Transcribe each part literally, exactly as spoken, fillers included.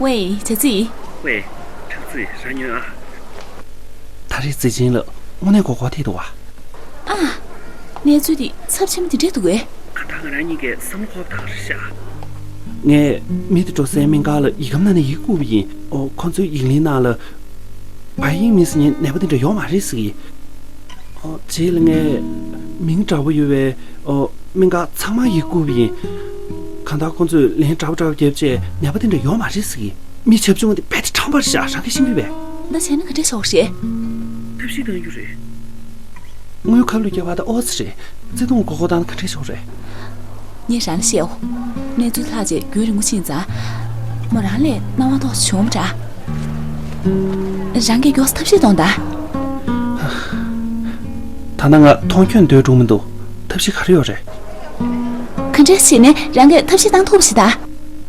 ཝེ། བྱ་ཚིག་ཝེ། ཁྲག་རྩིས་རང་ཉོན་ཨ། ད་རེས་རྩིས་ཆེན་ལ་དངོས་གནས་མགོ་སྐོར་ཐེབས་འདུག་བ། ཨ། གནས་ཚུལ་འདི་ཚབས་ཆེན་པོ་འདི་འདྲས་འདུག་གས། གང་ལྟར་ང་རང་གཉིས་ཀས་བསམ་བློ་འཁོར་བ་དག་རེད་ཤག་ངས་མི་དེ་འགྲོ་སའི་སྨན་ཁང་ལ་ཡིག་སྒམ་ནང་ནས་ཡིག་བསྐུར་བ་ཡིན། ཨོ། ཁོ་ཚོའི་ཡིག་ལན་ནང་ལ། བ་ཡིག་མི་ཟེར་མཁན་ནད་པ་དེ་འདྲ་ཡོད་མ་རེད་ཟེར་གི། ཨོ། རྗེས་ལ་ངས་མིང་འདྲ་པོ་ཡོད་པའི། ཨོ། སྨན་ཁང་ཚང་མར་ཡིག་བསྐུར་བ་ཡིན། གང་ལྟར་ཁོ་ཚོས་ལན་འདྲ་པོ་འདྲ་པོ་བརྒྱབ་བྱས་ནད་པ་དེ་འདྲ་ཡོད་མ་རེད་ཟེར་གི། མི་བྱབ་ཆུང་དེ་རྦད་དེ་ཁྲམ་པ་རེད་ཤག་རང་གིས་ཤེས་ཀྱི་ཡོད་པས། ད་བྱས་ན་ག་འདྲས་ཆོག་རེད། ཐབས་ཤེས་གཏང་རྒྱུ་རེད། དངུལ་ཁ་ལོ་བརྒྱབ་པ་དང་ཨོ་ཙི་རེད། བརྩེ་དུང་མགོ་སྐོར་བཏང་ན་ག་འདྲས་ཆོག་རེད། ངས་རང་ལ་བཤད་འོ། གནས་ཚུལ་ལྷག་བྱས་རྒྱུན་རིང་པོ་ཕྱིན་ཙང་། མོ་རང་ལ་སྣང་བ་ཏོག་ཙམ་བྱུང་བ་འདྲ། རང་གིས་མགྱོགས་སུ་ཐབས་ཤེས་གཏོང་དང་། ད་ལྟ་ང་མཐོང་ཆོས་འདོད་འགྲོ་མི་འདུག་ཐབས་ཤེས་ག་རེ་ཡོད་རེད། ག་འདྲས་བྱས་ནས་རང་གིས་ཐབས་ཤེས་གཏང་ཐུབ་ཞིག་དང་།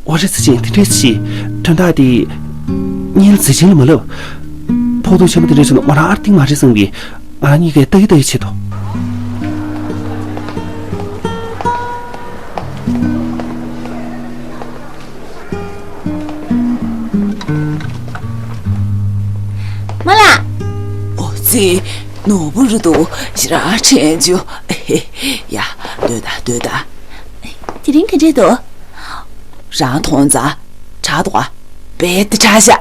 ཨོ་རེད། ཙི་ཅིང་དེ་འདྲས་བྱེད། དོན་དག་དེ་སྔོན་ལ་ཙི་ཅིང་ལ་མ་ལབ། ཕོག་ཐུག་ཆེན་པོ་དེ་འདྲས་བྱུང་ན་མོ་རང་ཨར་ཏིང་མ་རེད་བསམ་གི། ང་རང་གཉིས་ཀས་ལྟ་གི་ལྟ་གི་བྱེད་དོ། མོ་ལགས། ཨོ་ཙི། ནོར་བུ་རུ་དུ་ཞེ་དྲག་དྲན་བྱུང་། ཡ། སྡོད་ད་སྡོད་ད། དེ་རིང་ག་འདྲས་འདུག་རང་མཐོང་ཙང་དྲག་འདུག་ག་རྦད་དེ་དྲག་ཤག་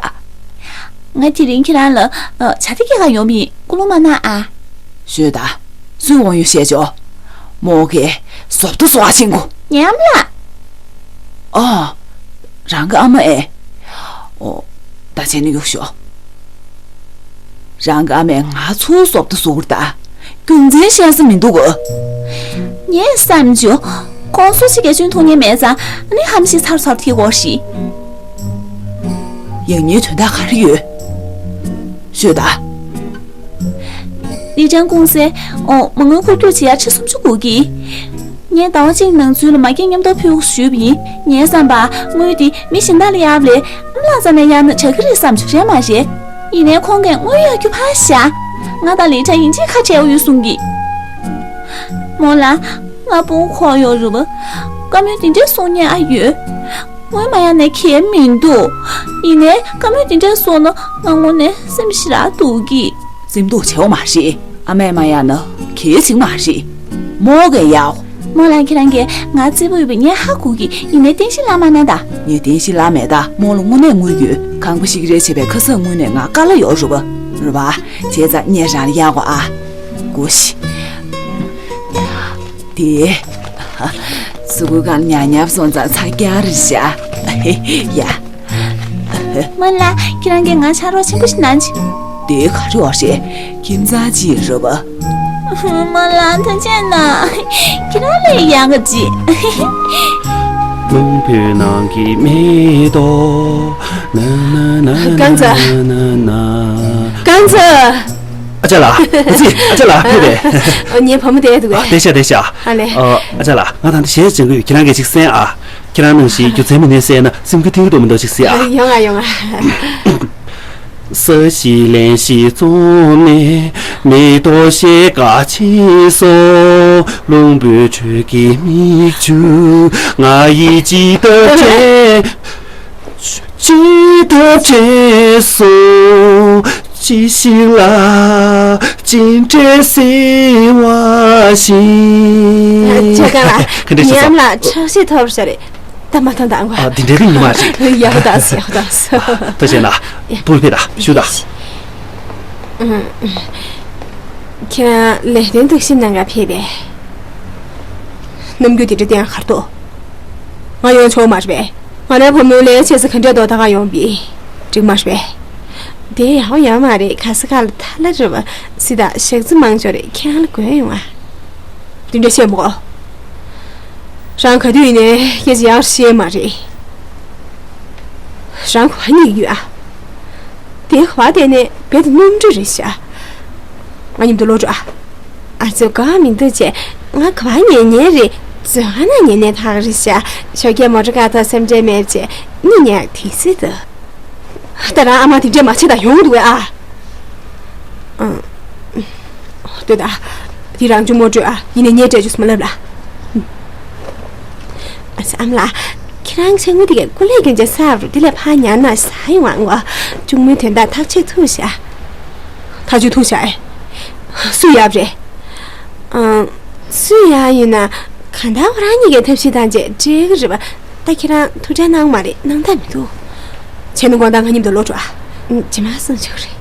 ང་དེ་རིང་ཁྱེད་རང་ལ་ཨ། ཇ་དེ་སྐྱེལ་ག་ཡོང་བ་ཡིན། སྐུ་རླུང་མ་གནང་ཨ། ཤོད་ད། སུས་དབང་ཡོད་བཤད་ཆོག་མོ་གིས་བཟོ་ལྟ་བཟོ་བ་ཕྱིན་གོ། ཉམས་ལ། ཨ། རང་གི་ཨ་མ་ཨེ། ཨོ། ད་བྱས་ན་གཡུག་ཞོག་རང་གི་ཨ་མས་ང་ཚོའི་བཟོ་ལྟ་བཟོ་གི་རེད་ད། རྒྱུ་མཚན་བཤད་ས་མི་འདུག་ག་ངས་བསམ་བྱུང་། ཁོང་སུ་ཞིག་གིས་ཆུང་མཐོང་མཁན་མེད་ཙང་ཨ་ནི་ཧམ་ཤི་ཚར་ཚར་ཐིག་གོ་ཞིག་ཡང་ཉེས་དོན་དག་ག་རེ་ཡོད། ཤོད་ད། ལི་ཀྲན་ཀུང་སེ། ཨོ། མ་དངུལ་འཁོར་སྐྱོད་བྱེད་ཡ་ཁྲི་སུམ་ཅུ་དགོས་ཀྱི། ངས་ཟླ་བ་གཅིག་ནང་ཚུན་ལ་མ་སྐྱེས་མཉམ་དུ་ཕུལ་ཞུས་པ་ཡིན། ངའི་བསམ་པར་དངུལ་དེ་མི་གཞན་དག་ལ་གཡར་བ་ལས་ཨ་མ་ལགས་ཙམ་ལ་གཡར་ན་དྲག་གི་རེད་བསམ་བྱུང་། རེད་མ་རེད། ཡིན་ནའི་ཁོང་གིས་དངུལ་གཡར་རྒྱུ་ཕར་བཞག་ང་དང་ལི་ཀྲན་ཡིན་གཅིག་ཁ་བྲལ་ཡོད་གསུང་གི། མོ་ལ། ང་དཔུང་འཁོར་ཡོད་རེད་པ། བཀའ་མོལ་དེ་འདྲས་གསུང་མཁན་ཨ་ཡོད། དངུལ་མ་གཡར་ནས་ཁེལ་མི་འདུག་ཡིན་ནའི་བཀའ་མོལ་དེ་འདྲས་གསུངས་ན་ང་དངོས་གནས་སེམས་ཞེ་དྲག་སྡུག་གི། སེམས་སྡུག་བྱེད་འོ་མ་རེད། ཨ་མས་མ་གཡར་ན་གལ་ཆེན་མ་རེད། མོ་གིས་གཡར། མོ་ལ་ཁྱེད་རང་གིས་ང་རྩེ་པོ་ཡོད་པ་ངས་ཧ་གོ་གི། ཡིན་ནའི་རྟེན་གཞི་བརླག་མ་གནང་ད། ངས་རྟེན་གཞི་བརླག་མེད་ད། མོ་ལ་དངོས་གནས་དངུལ་ཡོད། ཁང་པ་བཤིག་རེས་བྱས་པའི་ཁ་གསབ་དངུལ་ནས་ང་དཀའ་ལས་ཡོད་རེད་པ། རེད་པ། བྱས་ཙང་ངས་རང་ལ་གཡར་གོ་ཨ། གོ་ཤི། དེ། སུ་གུ་གང་ཉག་ཉག་སོང་ཙང་ཚ་རྐྱང་རེད་ཤག་ཡ། མོ་ལ། ཁྱེད་རང་གིས་ང་ཕྱག་རོགས་ཆེན་པོ་ཞིག་གནང་ཅིག་དེ་ག་རེ་བ་རེད། ཁྱིམ་ཚང་གཅིག་རེད་པ། མོ་ལ་ཐུགས་རྗེ་གནང་། ཁྱེད་རང་ལས་ཡག་ག་ཅིག་རླུང་བུའི་ནང་གི་མེ་ཏོག་ན་ན་ན་ན་གང་ཚ། ན་ན་ན། གང་ཚ། ཨ་ཅག་ལགས། ཨ་ཙི། ཨ་ཅག་ལགས་ཕེབས་པས། ཨ། ངའི་བུ་མོ་བསྡད་འདུག་ཨ། བསྡད་ཤག་བསྡད་ཤག་ཨ་ལེ། ཨ། ཨ་ཅག་ལགས། ང་ད་ལྟ་གཞས་སྦྱང་གི་ཡོད། ཁྱེད་རང་གིས་ཅིག་གསན་ཨ། ཁྱེད་རང་ནང་བཞིན་རྒྱུ་མཚན་མེད་མཁན་གསན་ན་སེམས་འགུལ་ཐེབས་ཀྱི་འདུག་མི་འདུག་ཅིག་གཟིགས་ཨ། ཡོང་ང་ཡོང་ང་། ས་གཞི་གླིང་བཞི་འཛོམས་ནས་མེ་ཏོག་བཞད་དཀར་ཕྱིན་སོང་། རླུང་བུའི་ཁྲོད་ཀྱི་མིག་ཆུ་ང་ཡིས་ཅི་ལྟར་དྲན། ཅི་ལྟར་དྲན་སོང་། ཅི་ཞིག་ལ་ཅི་འདྲའི་བསིལ་བ་ཞིག་ཅེ་ག་ལ། ག་འདྲ་ཞིག་ཉམས་ལ་ཁྲག་ཤེད་ཐོབ་ཤ་རེད། ད་མ་ཐང་དང་བ། ཨ། འདི་འདྲའི་གི་ཉི་མ་ཞིག་ཡག་པོ་དང་ཡག་པོ་དང་། ད་བྱས་ན་བུ་ཕེ་ད་ཞུ་ད། ཁྱེད་རང་ལས་དོན་འདུག་ཤིན་ནང་ག་ཕེབས་པས། རྣམ་འགྱུར་དེ་འདྲ་བསྟན་ཡ་གར་འདུག་ང་ཡོང་ཆོག་མ་རེད་པས། ང་རའི་བུ་མོའི་ལས་བྱེད་ས་ག་འདྲ་འདུག་ད་ག་ཡོང་བི། འགྲིག་མ་རེད་པས། དེ་ཡག་ཡོད་མ་རེད། ག་ས་ག་ལ་ཐ་ལ་རེད་པ། སི་ད་ཞག་རྩི་མང་ཆོག་རེད། ཁྱེད་རང་ལ་དགོས་ཡོང་ཨ། དེ་འདྲ་བཤད་མོ། རང་ག་དུས་ཡིན་ནའི་སྐད་ཆ་ཡག་བཤད་མ་རེད། རང་ག་བ་ཉལ་གྱི་ཡོད་ཨ། དེ་ག་བ་དེ་ནས་བེད་དུ་སྣུམ་འདྲ་རེད་ཤག་ང་མཉམ་དུ་ལོག་འགྲོ་ཨ། ཨ་ཙི་དགའ་མི་འདུག་ཅེས། ང་ག་བ་ཉལ་ཉལ་རེད། ཙི་ཧ་ན་ཉལ་ནས་ཐག་རེད་ཤག་ཞོགས་ཀས་མོ་ཊ་ཀ་ཐོག་སེམས་ཁྲལ་མེད་ཅེས་གཉིད་ཉལ་དེ་སྲིད་དུ། ད་རང་ཨ་མ་དེ་འདྲས་མ་བྱེད་ད་ཡོང་འདུག་ཨ། ཨང་། ལྟོས་ད། དེ་རང་བྱུང་མོ་སྤྲོད་ཨ། ཡིན་ནའི་ངས་སྤྲད་རྒྱུ་སུ་མ་ལབ་ལ། ཨ་ཙི་ཨ་མ་ལགས། ཁྱེད་རང་ཚོའི་ངོ་དེ་གའི་ཀུ་ལེ་གན་ཅན་ས་རུ་དེ་ལས་ཕ་ཉར་ན་ས་ཡོང་ཨང་བ། གཅུང་མོའི་དོན་དག་ཐག་ཆོད་ཐུག་བྱ། ཐག་ཆོད་ཐུག་བྱ་ཨེ། སུ་ཡབ་རེད། ཨང་། སུ་ཡ་ཡིན་ན། གང་ལྟར་ཁོ་རང་གཉིས་ཀའི་ཐབས་ཤེས་དང་བཅས་འགྲིག་གི་རེད་པ། ད་ཁྱེད་རང་ཐུགས་ཁྲལ་གནང་མ་རེད། གནང་ཐབས་མི་འདུག་བྱས་ན་དགོང་དག་ང་མཉམ་དུ་ལོག་འགྲོ་ཨ། རྗེས་མ་གསུངས་ཆོག་གི་རེད།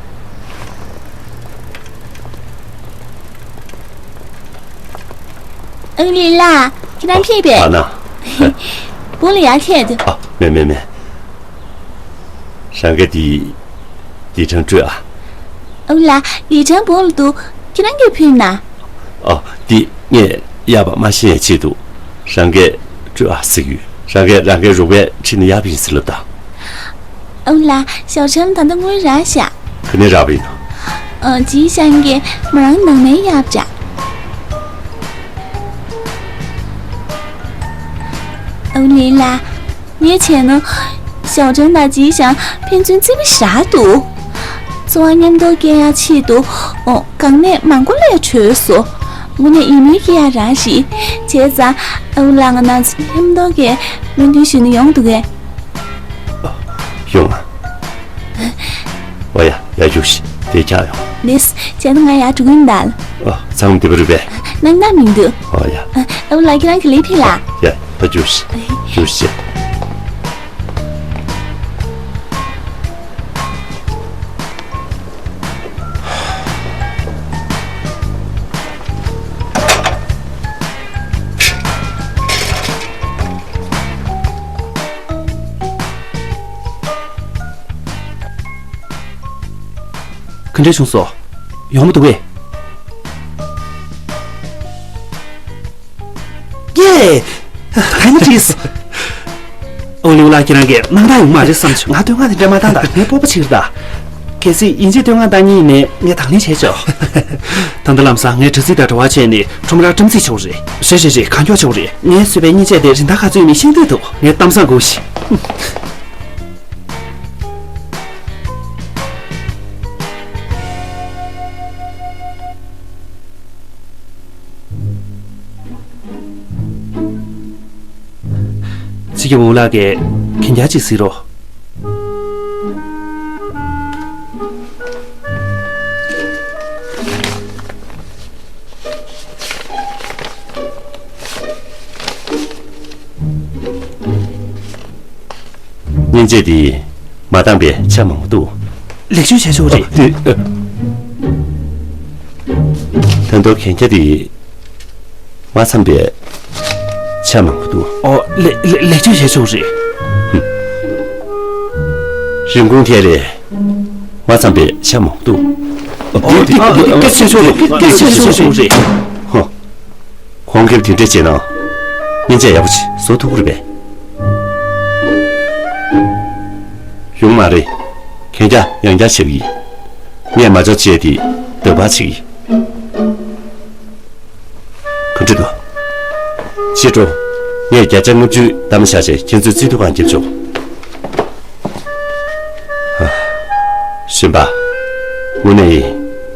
ཨང་ལི་ལགས། ཁྱེད་རང་ཕེབས་པས། ཨ་ན། བུ་ལ་ཡར་ཐད་དུ། ཨ། མེད་མེད་མེད། རང་གིས་འདི། ལི་ཁྲང་སྤྲོད་ཨ། ཨང་ལགས། ལི་ཁྲང་བུ་ལ་འདུག་ཁྱེད་རང་གིས་ཕུལ་ན། ཨ། འདི་ངས་གཡར་བ་མ་ཤེས་ཡའི་ཆེད་དུ། རང་གིས་སྤྲོད་ཨ་ཟེར་གྱི་ཡོད། རང་གིས་རང་གི་རོགས་པའི་ཁྲིད་ནས་གཡར་བ་ཡིན་ཟེར་ལབ་དང་། ཨང་ལགས། ཞའོ་ཆང་ད་ལྟ་དངུལ་རག་ཤག་ག་ནས་རག་པ་ཡིན་ནམ། ཨ། ཇི་ཞང་གིས་མོ་རང་ནང་ནས་གཡར་བྱ། ཨང་ལི་ལགས། ངས་བྱས་ན། ཞའོ་ཆང་དང་ཇི་ཞང་ཕན་ཚུན་བརྩེ་བ་ཞེ་དྲག་འདུག་འཚོ་བ་མཉམ་དུ་སྐྱེལ་ཡག་ཆེད་དུ། ཨོ། དཀའ་ངལ་མང་པོ་ལས་གྲོལ་སོང་། དངོས་གནས་ཡིད་སྨོན་སྐྱེ་ཡག་རང་རེད། བྱས་ཙང་ཨ་ཁུ་ལགས་ང་རང་ཚོ་མཉམ་དུ་གི་སྨོན་འདུན་ཞུ་ནས་ཡོང་འདུག་གས། ཡོང་ང་། ཨོ་ཡ། ཡར་རྒྱུགས་ཤིག་དེ་འཁྱག་ཡོང་། ལེས། བྱས་ན་ང་ཡར་འགྲོ་གི་ཡིན་ད། ཨོ། ཚང་མ་བདེ་པོ་རེད་པས། སྣང་དག་མི་འདུག་ཨོ་ཡ། ཨ་ཁུ་ལགས་ཁྱེད་རང་ག་ལེར་ཕེབས་ལ། ཡ། ཕར་རྒྱུགས་ཤིག་རྒྱུགས་ཤིག་ག་འདྲ་བྱུང་སོང་། ཡག་མོ་འདུག་གས། ཡེ། ད་ནི་བྲིས། ཨོ་ལེའུ་ལགས་ཁྱེད་རང་གིས་སྣང་དག་ཡོང་མ་རེད་བསམ་བྱུང་། ང་བསྟོད་བསྔགས་དེ་འདྲ་མ་བཏང་དང་། ངའི་སྤོབས་པ་ཆེ་རེད་ད། གལ་སྲིད་ཡིན་གཅིག་བསྟོད་བསྔགས་བཏང་མཁན་ཡིན་ནའི་ངས་དང་ལེན་བྱས་ཆོག་ད་ལྟ་ལམ་སང་ངས་དྲ་ཚིགས་དང་འབྲེལ་བ་བྱས་ནས་ཁྲོམ་རར་བཀྲམ་རྩིས་བྱེད་དགོས་རེད། རེད་རེད་རེད། གང་མགྱོགས་བྱེད་དགོས་རེད། ངས་བཟོས་པའི་མཉེན་ཆས་དེ་རིན་ཐང་ག་ཚོད་ཡིན་མིན་ཤེས་འདོད་འདུག་ངས་གཏམ་བཟང་དགོས་ཤིག་ཕྱི་རྒྱལ་བ་ལགས་ཀྱིས་གན་རྒྱ་ཅིག་གཟིགས་རོགས། མཉེན་ཆས་འདི་མ་འདང་པའི་ཆ་མང་པོ་འདུག་ལེགས་བཅོས་བྱས་ཆོག་རེད། ད་དུང་གན་རྒྱ་འདི་མ་འཚམས་པའི་ཆ་མང་པོ་འདུག་ཨོ། ལེགས་ལེགས་ལེགས་བཅོས་བྱས་ཆོག་རེད། རིན་གོང་ཐད་ལས་མ་འཚམས་པའི་ཆ་མང་པོ་འདུག་ཨོ། འདི་འདི་སྐད་ཆ་ཆོག་རེད། སྐད་ཆ་ཆོག་རེད། ཧོ། གོང་འགེབས་དེ་འདྲས་བྱས་ན། མཉེན་ཆས་ཡག་པོ་ཞིག་བཟོ་ཐུབ་ཀྱི་རེད་པས། ཡོང་མ་རེད། གན་རྒྱ་ཡང་བསྐྱར་བྱེད་ཀྱི་ཡིན། ངས་མ་འཇོག་བྱས་དེ་འདག་པ་བྱེད་ཀྱི་ཡིན། ག་འདྲ་འདུག་ཕྱི་དྲོ། ངས་བརྒྱ་ཆ་ལྔ་བཅུ་གཏའ་མ་བཞག་བྱས་ཁྱེད་ཚོའི་རྩིས་ཐོ་སྒང་བརྒྱབ་ཆོག་ཨ། གཞོན་པ། དངོས་གནས་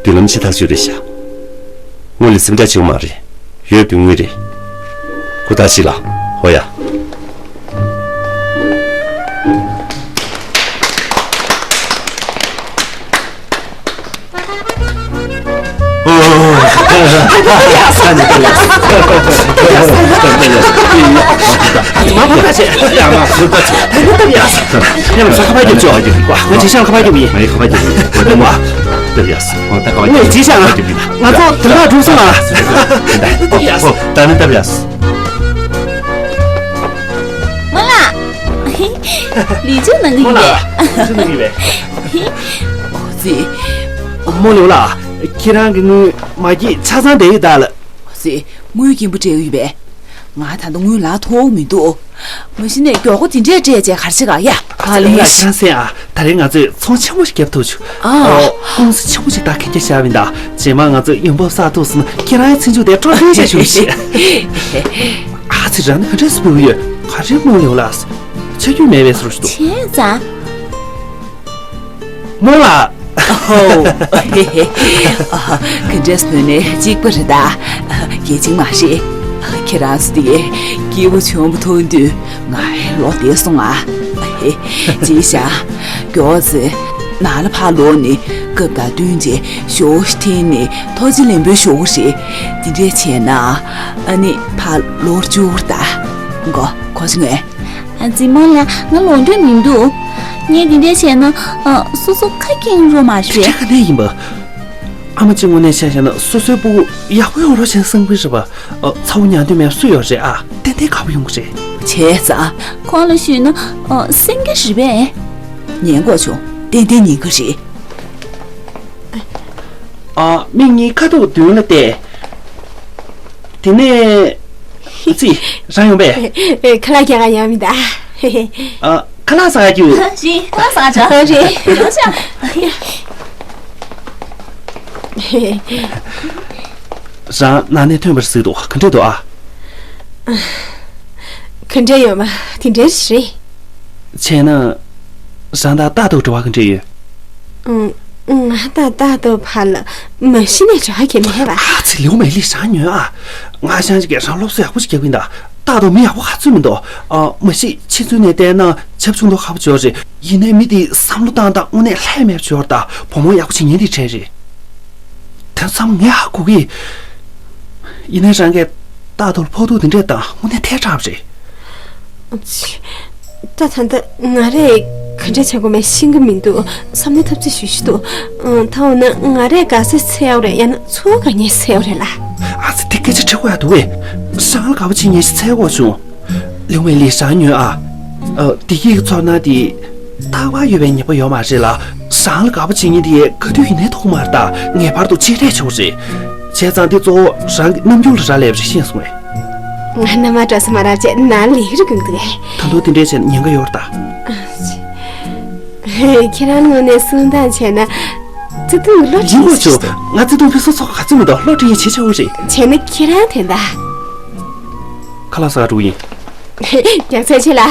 མདུན་ལམ་ཆེ་ཐག་ཆོད་རེད་ཤག་དངུལ་ལ་སེམས་ཁྲལ་བྱེད་དགོས་མ་རེད། ཡོད་པའི་དངུལ་རེད། ཧུར་ཐག་བྱེད་ལ། ཧོ་ཡ། ང་ཚོ་དེ་འདྲ་གྲུབ་སོང་ཨ། ད་ནི་སྟབས་ཡག་སོང་། མོ་ལགས། ལས་བྱེད་གནང་གི་ཡིན་པས། ལས་བྱེད་གནང་གི་ཡིན་པས། ཨོ་ཙི། མོ་ལེའུ་ལགས། ཁྱེད་རང་གི་དངུལ་མ་སྐྱེས་ཆ་ཚང་བསྡད་ཡོད་ད་ལགས། ཨོ་ཙི། དངུལ་སྐྱེན་པོ་སྤྲད་ཡོད་པས། ང་ད་ལྟ་དངུལ་ལག་ཐོག་མི་འདུག་མ་གཞི་ནས་མགྱོགས་པོ་དེ་འདྲས་སྤྲད་བྱས་ག་རེ་བྱེད་ག་ཡ། ཨ་ལེ། ཁྱེད་རང་སེམས་ཨ། ད་རེས་ང་ཚོས་ཚོང་ཆེན་པོ་ཞིག་བརྒྱབ་ཐུབ་བྱུང་། ཨ། ཨོ། ཀུང་སི་ཆེན་པོ་ཞིག་ད་གན་རྒྱ་བཞག་པ་ཡིན་ད། རྗེས་མ་ང་ཚོས་ཡོང་འབབ་བསགས་ཐུབ་སོང་ན་ཁྱེད་རང་ཡང་ཚེ་མཇུག་དེ་སྤྲོ་སྤྲོ་བྱས་བྱུང་ཞེས། ཨ་ཙི། རང་ནི་ག་འདྲས་སུ་འབུལ་ཡོད། ག་རེ་མོ་ལེའུ་ལགས། ཆ་རྒྱུས་མེད་པའི་བཟོ་ཞིག་འདུག་བྱས་ཙང་། མོ་ལགས། ཧོ། ག་འདྲས་སུ་ནས་གཅིག་པ་རེད་ད། གལ་ཆེན་མ་རེད། ཁྱེད་རང་ཚོ་དེ་སྐྱིད་པོ་བྱུང་བ་མཐོང་དུས་ང་ལོ་བདེ་སོང་ཨ། ཨ་ཧེ། ཅི་ཤ། མགྱོགས་ཚེ་ནང་ལ་ཕར་ལོག་ནས་སྐབས་དང་བསྟུན་གྱི་ཞོགས་ཤིག་འཐེན་ནས་ཐོག་ཅི་ལེན་པོའི་ཞོགས་རེད། དེ་འདྲས་བྱས་ན་ཨ་ནི་ཕར་ལོག་བཅུག་ད། མགོ་ཁོ་ཅི་ངོས། ཨ་ཙི་མོ་ལ་ང་ལོག་འདོད་མི་འདུག་ངས་འདི་འདྲས་བྱས་ན་ཨ་སོ་སོ་ཁ་སྐྱེངས་འགྲོ་མ་རེད། དེ་ག་ནས་ཡིན་པ། ཨ་མ་གཅིག་དངོས་གནས་བཤད་བཤད་ན་སོ་སོའི་སྤུ་གུ་ཡག་པོ་ཡོང་རོགས་བྱས་བསམ་གྱི་རེད་པ། ཨ་ཚ་བོ་ཉལ་འདོད་མེད་སུ་ཡོད་རེད་ཨ། ཏན་ཏན་དགའ་པོ་ཡོང་གི་རེད། བྱས་ཙང་ཁོང་ལ་ཞུས་ན་ཨ་སེང་གེ་རེད་པས། ཉན་དགོས་བྱུང་ཏན་ཏན་ཉན་གྱི་རེད། ཨ་མིག་གཉིས་ཁ་ཐུག་མདུན་ལ་བལྟས། དེ་ནས་ཙི་རང་ཡོང་པས། ཁ་ལག་རྒྱག་ག་ཡང་མི་གདའ། ཨ་ཁ་ལག་ཟ་རྒྱུ། རེད་ཁ་ལག་ཟ་རྒྱུ། རེད་ཡོང་ཤག་རང་ནང་ནས་ཐོན་པར་གཟིགས་འདུག་ག་འདྲས་འདུག་ཨ། ག་འདྲས་ཡོད་མ་དེ་འདྲས་རེད། བྱས་ན། རང་དང་རྟག་ཏུ་འབྲེལ་བ་ག་འདྲས་ཡོད། ཨང་། ང་དང་རྟག་ཏུ་བར་ལ་མ་གཞི་ནས་འབྲེལ་བ་གང་ཡང་མེད་པ། ཨ་ཙི་ལིའུ་མེ་ལི་རང་ཉོན་ཨ། ང་ཤང་ཅིག་གིས་རང་སློབ་གསོ་ཡག་པོ་ཞིག་རྒྱག་གི་ཡིན་ད། རྟག་ཏུ་མི་ཡག་པོ་ག་ཚོད་མི་འདུག་ཨ་མ་གཞི་ཕྱི་ཚུལ་ནས་བལྟས་ན་ཆབ་ཆུང་དུ་ཁ་པོ་ཅིག་ཡོད་རེད། ཡིན་ནའི་མི་དེའི་བསམ་བློ་སྟངས་དང་དངོས་གནས་ལྷད་མེད་པ་ཅིག་ཡོད་རེད་ད། བུ་མོ་ཡག་པོ་བྱེད་མཁན་དེ་གྲས་རེད། དེ་ཚང་མ་ངས་ཧ་གོ་གི། ཡིན་ནའི་རང་གིས་རྟག་ཏུ་ཕོག་ཐུག་དེ་འདྲས་དང་དངོས་གནས་ཐལ་དྲགས་པ་རེད། ཨ་ཙི། ད་ད་ལྟ་ང་རས་ག་འདྲས་བྱེད་དགོས་མེད་ཤེས་ཀྱི་མི་འདུག་བསམ་བློའི་འཐབ་རྩོད་ཞུ་ཞུ་འདུག་ཨང་། ད་འོ་ན་ང་རས་དགའ་སེ་འཚོལ་ཡག་རེད་ཡང་ན་ཚོར་བ་དགའ་མཁན་འཚོལ་ཡག་རེད་ལ། ཨ་ཙི་དེ་སྐད་ཆ་དྲི་དགོས་ཡག་འདུག་གས། ཧྲང་ལ་དགའ་པོ་བྱེད་མཁན་ཞིག་འཚོལ་དགོས་བྱུང་། ལིའུ་མེ་ལི་ཧྲང་ཉོན་ཨ། ཨ་བདེ་སྐྱིད་ཀྱི་ཚོར་སྣང་དེ། རྟག་པར་ཡོད་པའི་ཉེས་པ་ཡོད་མ་རེད་ལ། ཧྲང་ལ་དགའ་པོ་བྱེད་མཁན་དེ་ག་དུས་ཡིན་ནའི་ཐོག་མར་ད་ངེས་པར་དུ་གཅེས་སྤྲས་བྱེད་དགོས་རེད། བྱས་ཙང་དེ་གཙོ་བོ་རང་གི་རྣམ་འགྱུར་ལ་རག་ལས་པ་རེད་ཤེས་སོང་ངས། ང་མནའ་མ་སྤྲོད་ས་མ་རག་བྱས་ནང་ལས་ཀ་རུ་དགོངས་འདུག་གས། ད་དུང་དེ་འདྲས་བྱས་ན་ཉེན་ཁ་ཡོད་རེད་ད། ཨ་ཙི། ཁྱེད་རང་ངོས་ནས་གསུང་སྟངས་བྱས་ན། བརྩེ་དུང་གི་བློ་ཡིན་དྲན་དགོས་ཡས་བྱུང་། ང་བརྩེ་དུང་ཕུན་སུམ་ཚོགས་ག་ཚོད་མི་འདུག་བློ་དྲན་ཡས་བྱེད་ཆོག་རེད། བྱས་ན་ཁྱེད་རང་དེ་འདྲ། ཁ་ལག་ཟ་ག་འགྲོ་གི་ཡིན། རྒྱག་ཚད་ཆེ་ལ།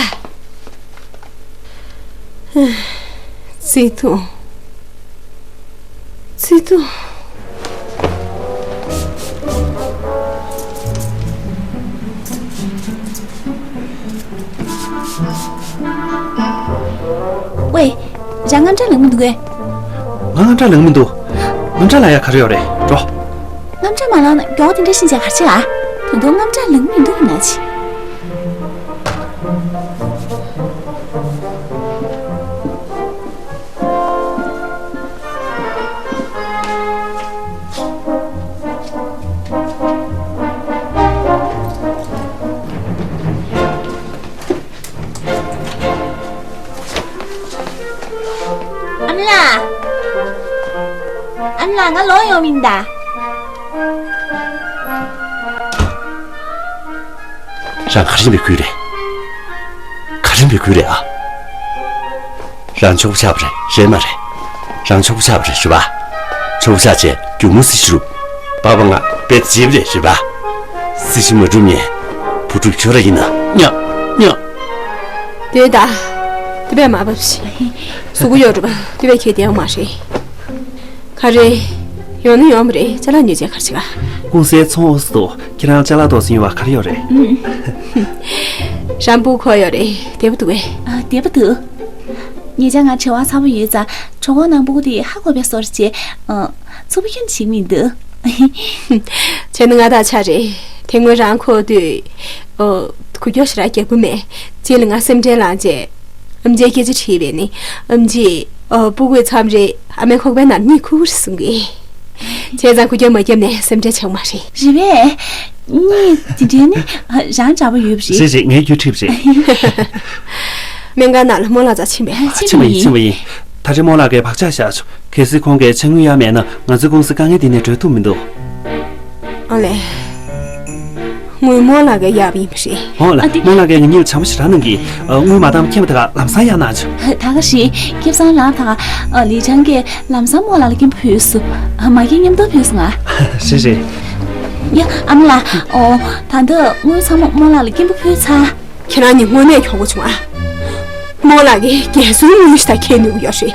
བརྩེ་དུང་། བརྩེ་དུང་། ཝེ། རང་དངངས་སྐྲག་ལངས་མི་འདུག་གས། ང་དངངས་སྐྲག་ལངས་མི་འདུག་དངངས་སྐྲག་ལངས་ཡག་ག་རེ་ཡོད་རེད། འགྲོ། དངངས་སྐྲག་མ་ལངས་ན་མགྱོགས་དེ་འདྲ་ཕྱིན་བྱས་ག་རེ་བྱེད་ཨ། ད་དུང་དངངས་སྐྲག་ལངས་མི་འདུག་ན་ཅི། ཨ་མ་ལགས། ཨ་མ་ལགས། ང་ལོག་ཡོང་མིན་ད། རང་ག་རེ་འབོད་ཀྱི་རེད། ག་རེ་འབོད་ཀྱི་རེད་ཨ། རང་ཆོག་པོ་ཆགས་པ་རེད་རེད་མ་རེད། རང་ཆོག་པོ་ཆགས་པ་རེད་རེད་པ། ཆོག་པོ་ཆགས་བྱས་རྒྱུ་མོ་སྲི་ཞུ་རུ། པ་ཕ་ང་དཔེ་བྱེད་པ་རེད་རེད་པ། སྲི་ཞུ་མ་གྲུབ་ནས་བུ་ཕྲུག་ཁྱོད་ར་ཡིན་ན་ཉག་ཉག་དེ་ད། དེ་བས་མ་བབས་ཤིག་གཟུགས་པོ་གཡོ་འགྲོ་བ་དེ་བས་ཁྱེད་བདེ་བ་མ་རེད། ག་རེ། ཡོང་ན་ཡོང་མ་རེད་ཅ་ལག་ཉོས་བྱས་ག་རེ་བྱེད་ག་ཀུང་སིའི་ཚོང་འོག་ཏུ་ཁྱེད་རང་ཅ་ལག་ཏོག་ཙམ་ཉོ་བ་ག་རེ་ཡོད་རེད། རང་བུ་ཁོ་ཡོད་རེད་བདེ་པོ་འདུག་གས། ཨ་བདེ་པོ་འདུག་ཉེ་ཆར་ང་བྲེལ་བ་ཚ་པོ་ཡོད་ཙང་གྲོད་ཁོག་ནང་སྤུ་གུ་དེ་ཧ་གོ་བའི་སོར་བྱས། ཨ་ཚུབ་ཁྱོན་བྱེད་མི་འདུག་བྱས་ན་ང་དང་ཆ་རེད། དེ་སྔོན་རང་འཁོར་དུས། ཨོ། འགུལ་སྐྱོད་ཞེ་དྲག་རྒྱག་གི་མེད། རྗེས་ལ་ང་སེམས་ཁྲལ་ལངས་རྗེས། ཨམ་ཆིའི་སྐད་ཆ་དྲིས་པས་ནི། ཨམ་ཆི། ཨོ། སྤུ་གུའི་མཚམས་རེ་ཨ་མའི་ཁོག་པའི་ནང་གཉིད་ཁུག་རེད་གསུང་གི། བྱས་ཙང་འགུལ་སྐྱོད་མ་བརྒྱབ་ནས་སེམས་ཁྲལ་བྱེད་མ་རེད། རེད་པས། གཉིད་དེ་འདྲའི་ནི་རང་འདྲ་པོ་ཡོད་པ་རེད། རེད་རེད། ངའི་རྒྱུད་ཁྲིད་པ་རེད། སྨན་ཁང་ནང་ལ་རྨོ་ལགས་རྩར་ཕྱིན་པས། ཕྱིན་པ་ཡིན་ཕྱིན་པ་ཡིན། ད་རེས་རྨོ་ལགས་ཀྱིས་བག་ཆགས་བཞག་བྱུང་། གལ་སྲིད་ཁོང་གིས་ཕྱག་དངུལ་གཡར་མེད་ན་ང་ཚོའི་ཀུང་སི་དཀའ་ངལ་འདི་ནས་གྲོལ་ཐུབ་མི་འདུག་ཨ་ལས། དངུལ་རྨོ་ལགས་ཀྱིས་གཡར་བ་ཡིན་པ་རེད། འོ་ལ། ཨ་ཏི། རྨོ་ལགས་ཀྱིས་ང་གཉིས་ལ་བྱམས་པོ་ཞེ་དྲག་གནང་གིས། ཨ། དངུལ་མ་བཏང་བར་ཁྱིམ་པ་དེ་ག་ལམ་སང་གཡར་གནང་བྱུང་། ད་ག་ཞིག་ཁེ་བཟང་ལགས། ད་ག་ལི་ཆང་གིས་ལམ་སང་རྨོ་ལགས་ལ་སྐད་འབོད་ཕུལ་སོང་། མ་གིར་མཉམ་དུ་ཕུལ་སོང་ང་། རེད་རེད། ཡ། ཨ་མ་ལགས། ཨོ། ད་ལྟ་དངུལ་ཚང་མ་རྨོ་ལགས་ལ་སྐད་འབོད་ཕུལ་ཚར། ཁྱེད་རང་གཉིས་དངོས་གནས་གྱོང་པོ་བྱུང་ཨ། རྨོ་ལགས་ཀྱིས་རྒྱལ་སྲུང་དངུལ་ཞིག་ད་ཁྱེར་ནུས་ཀྱི་ཡོད་རེད།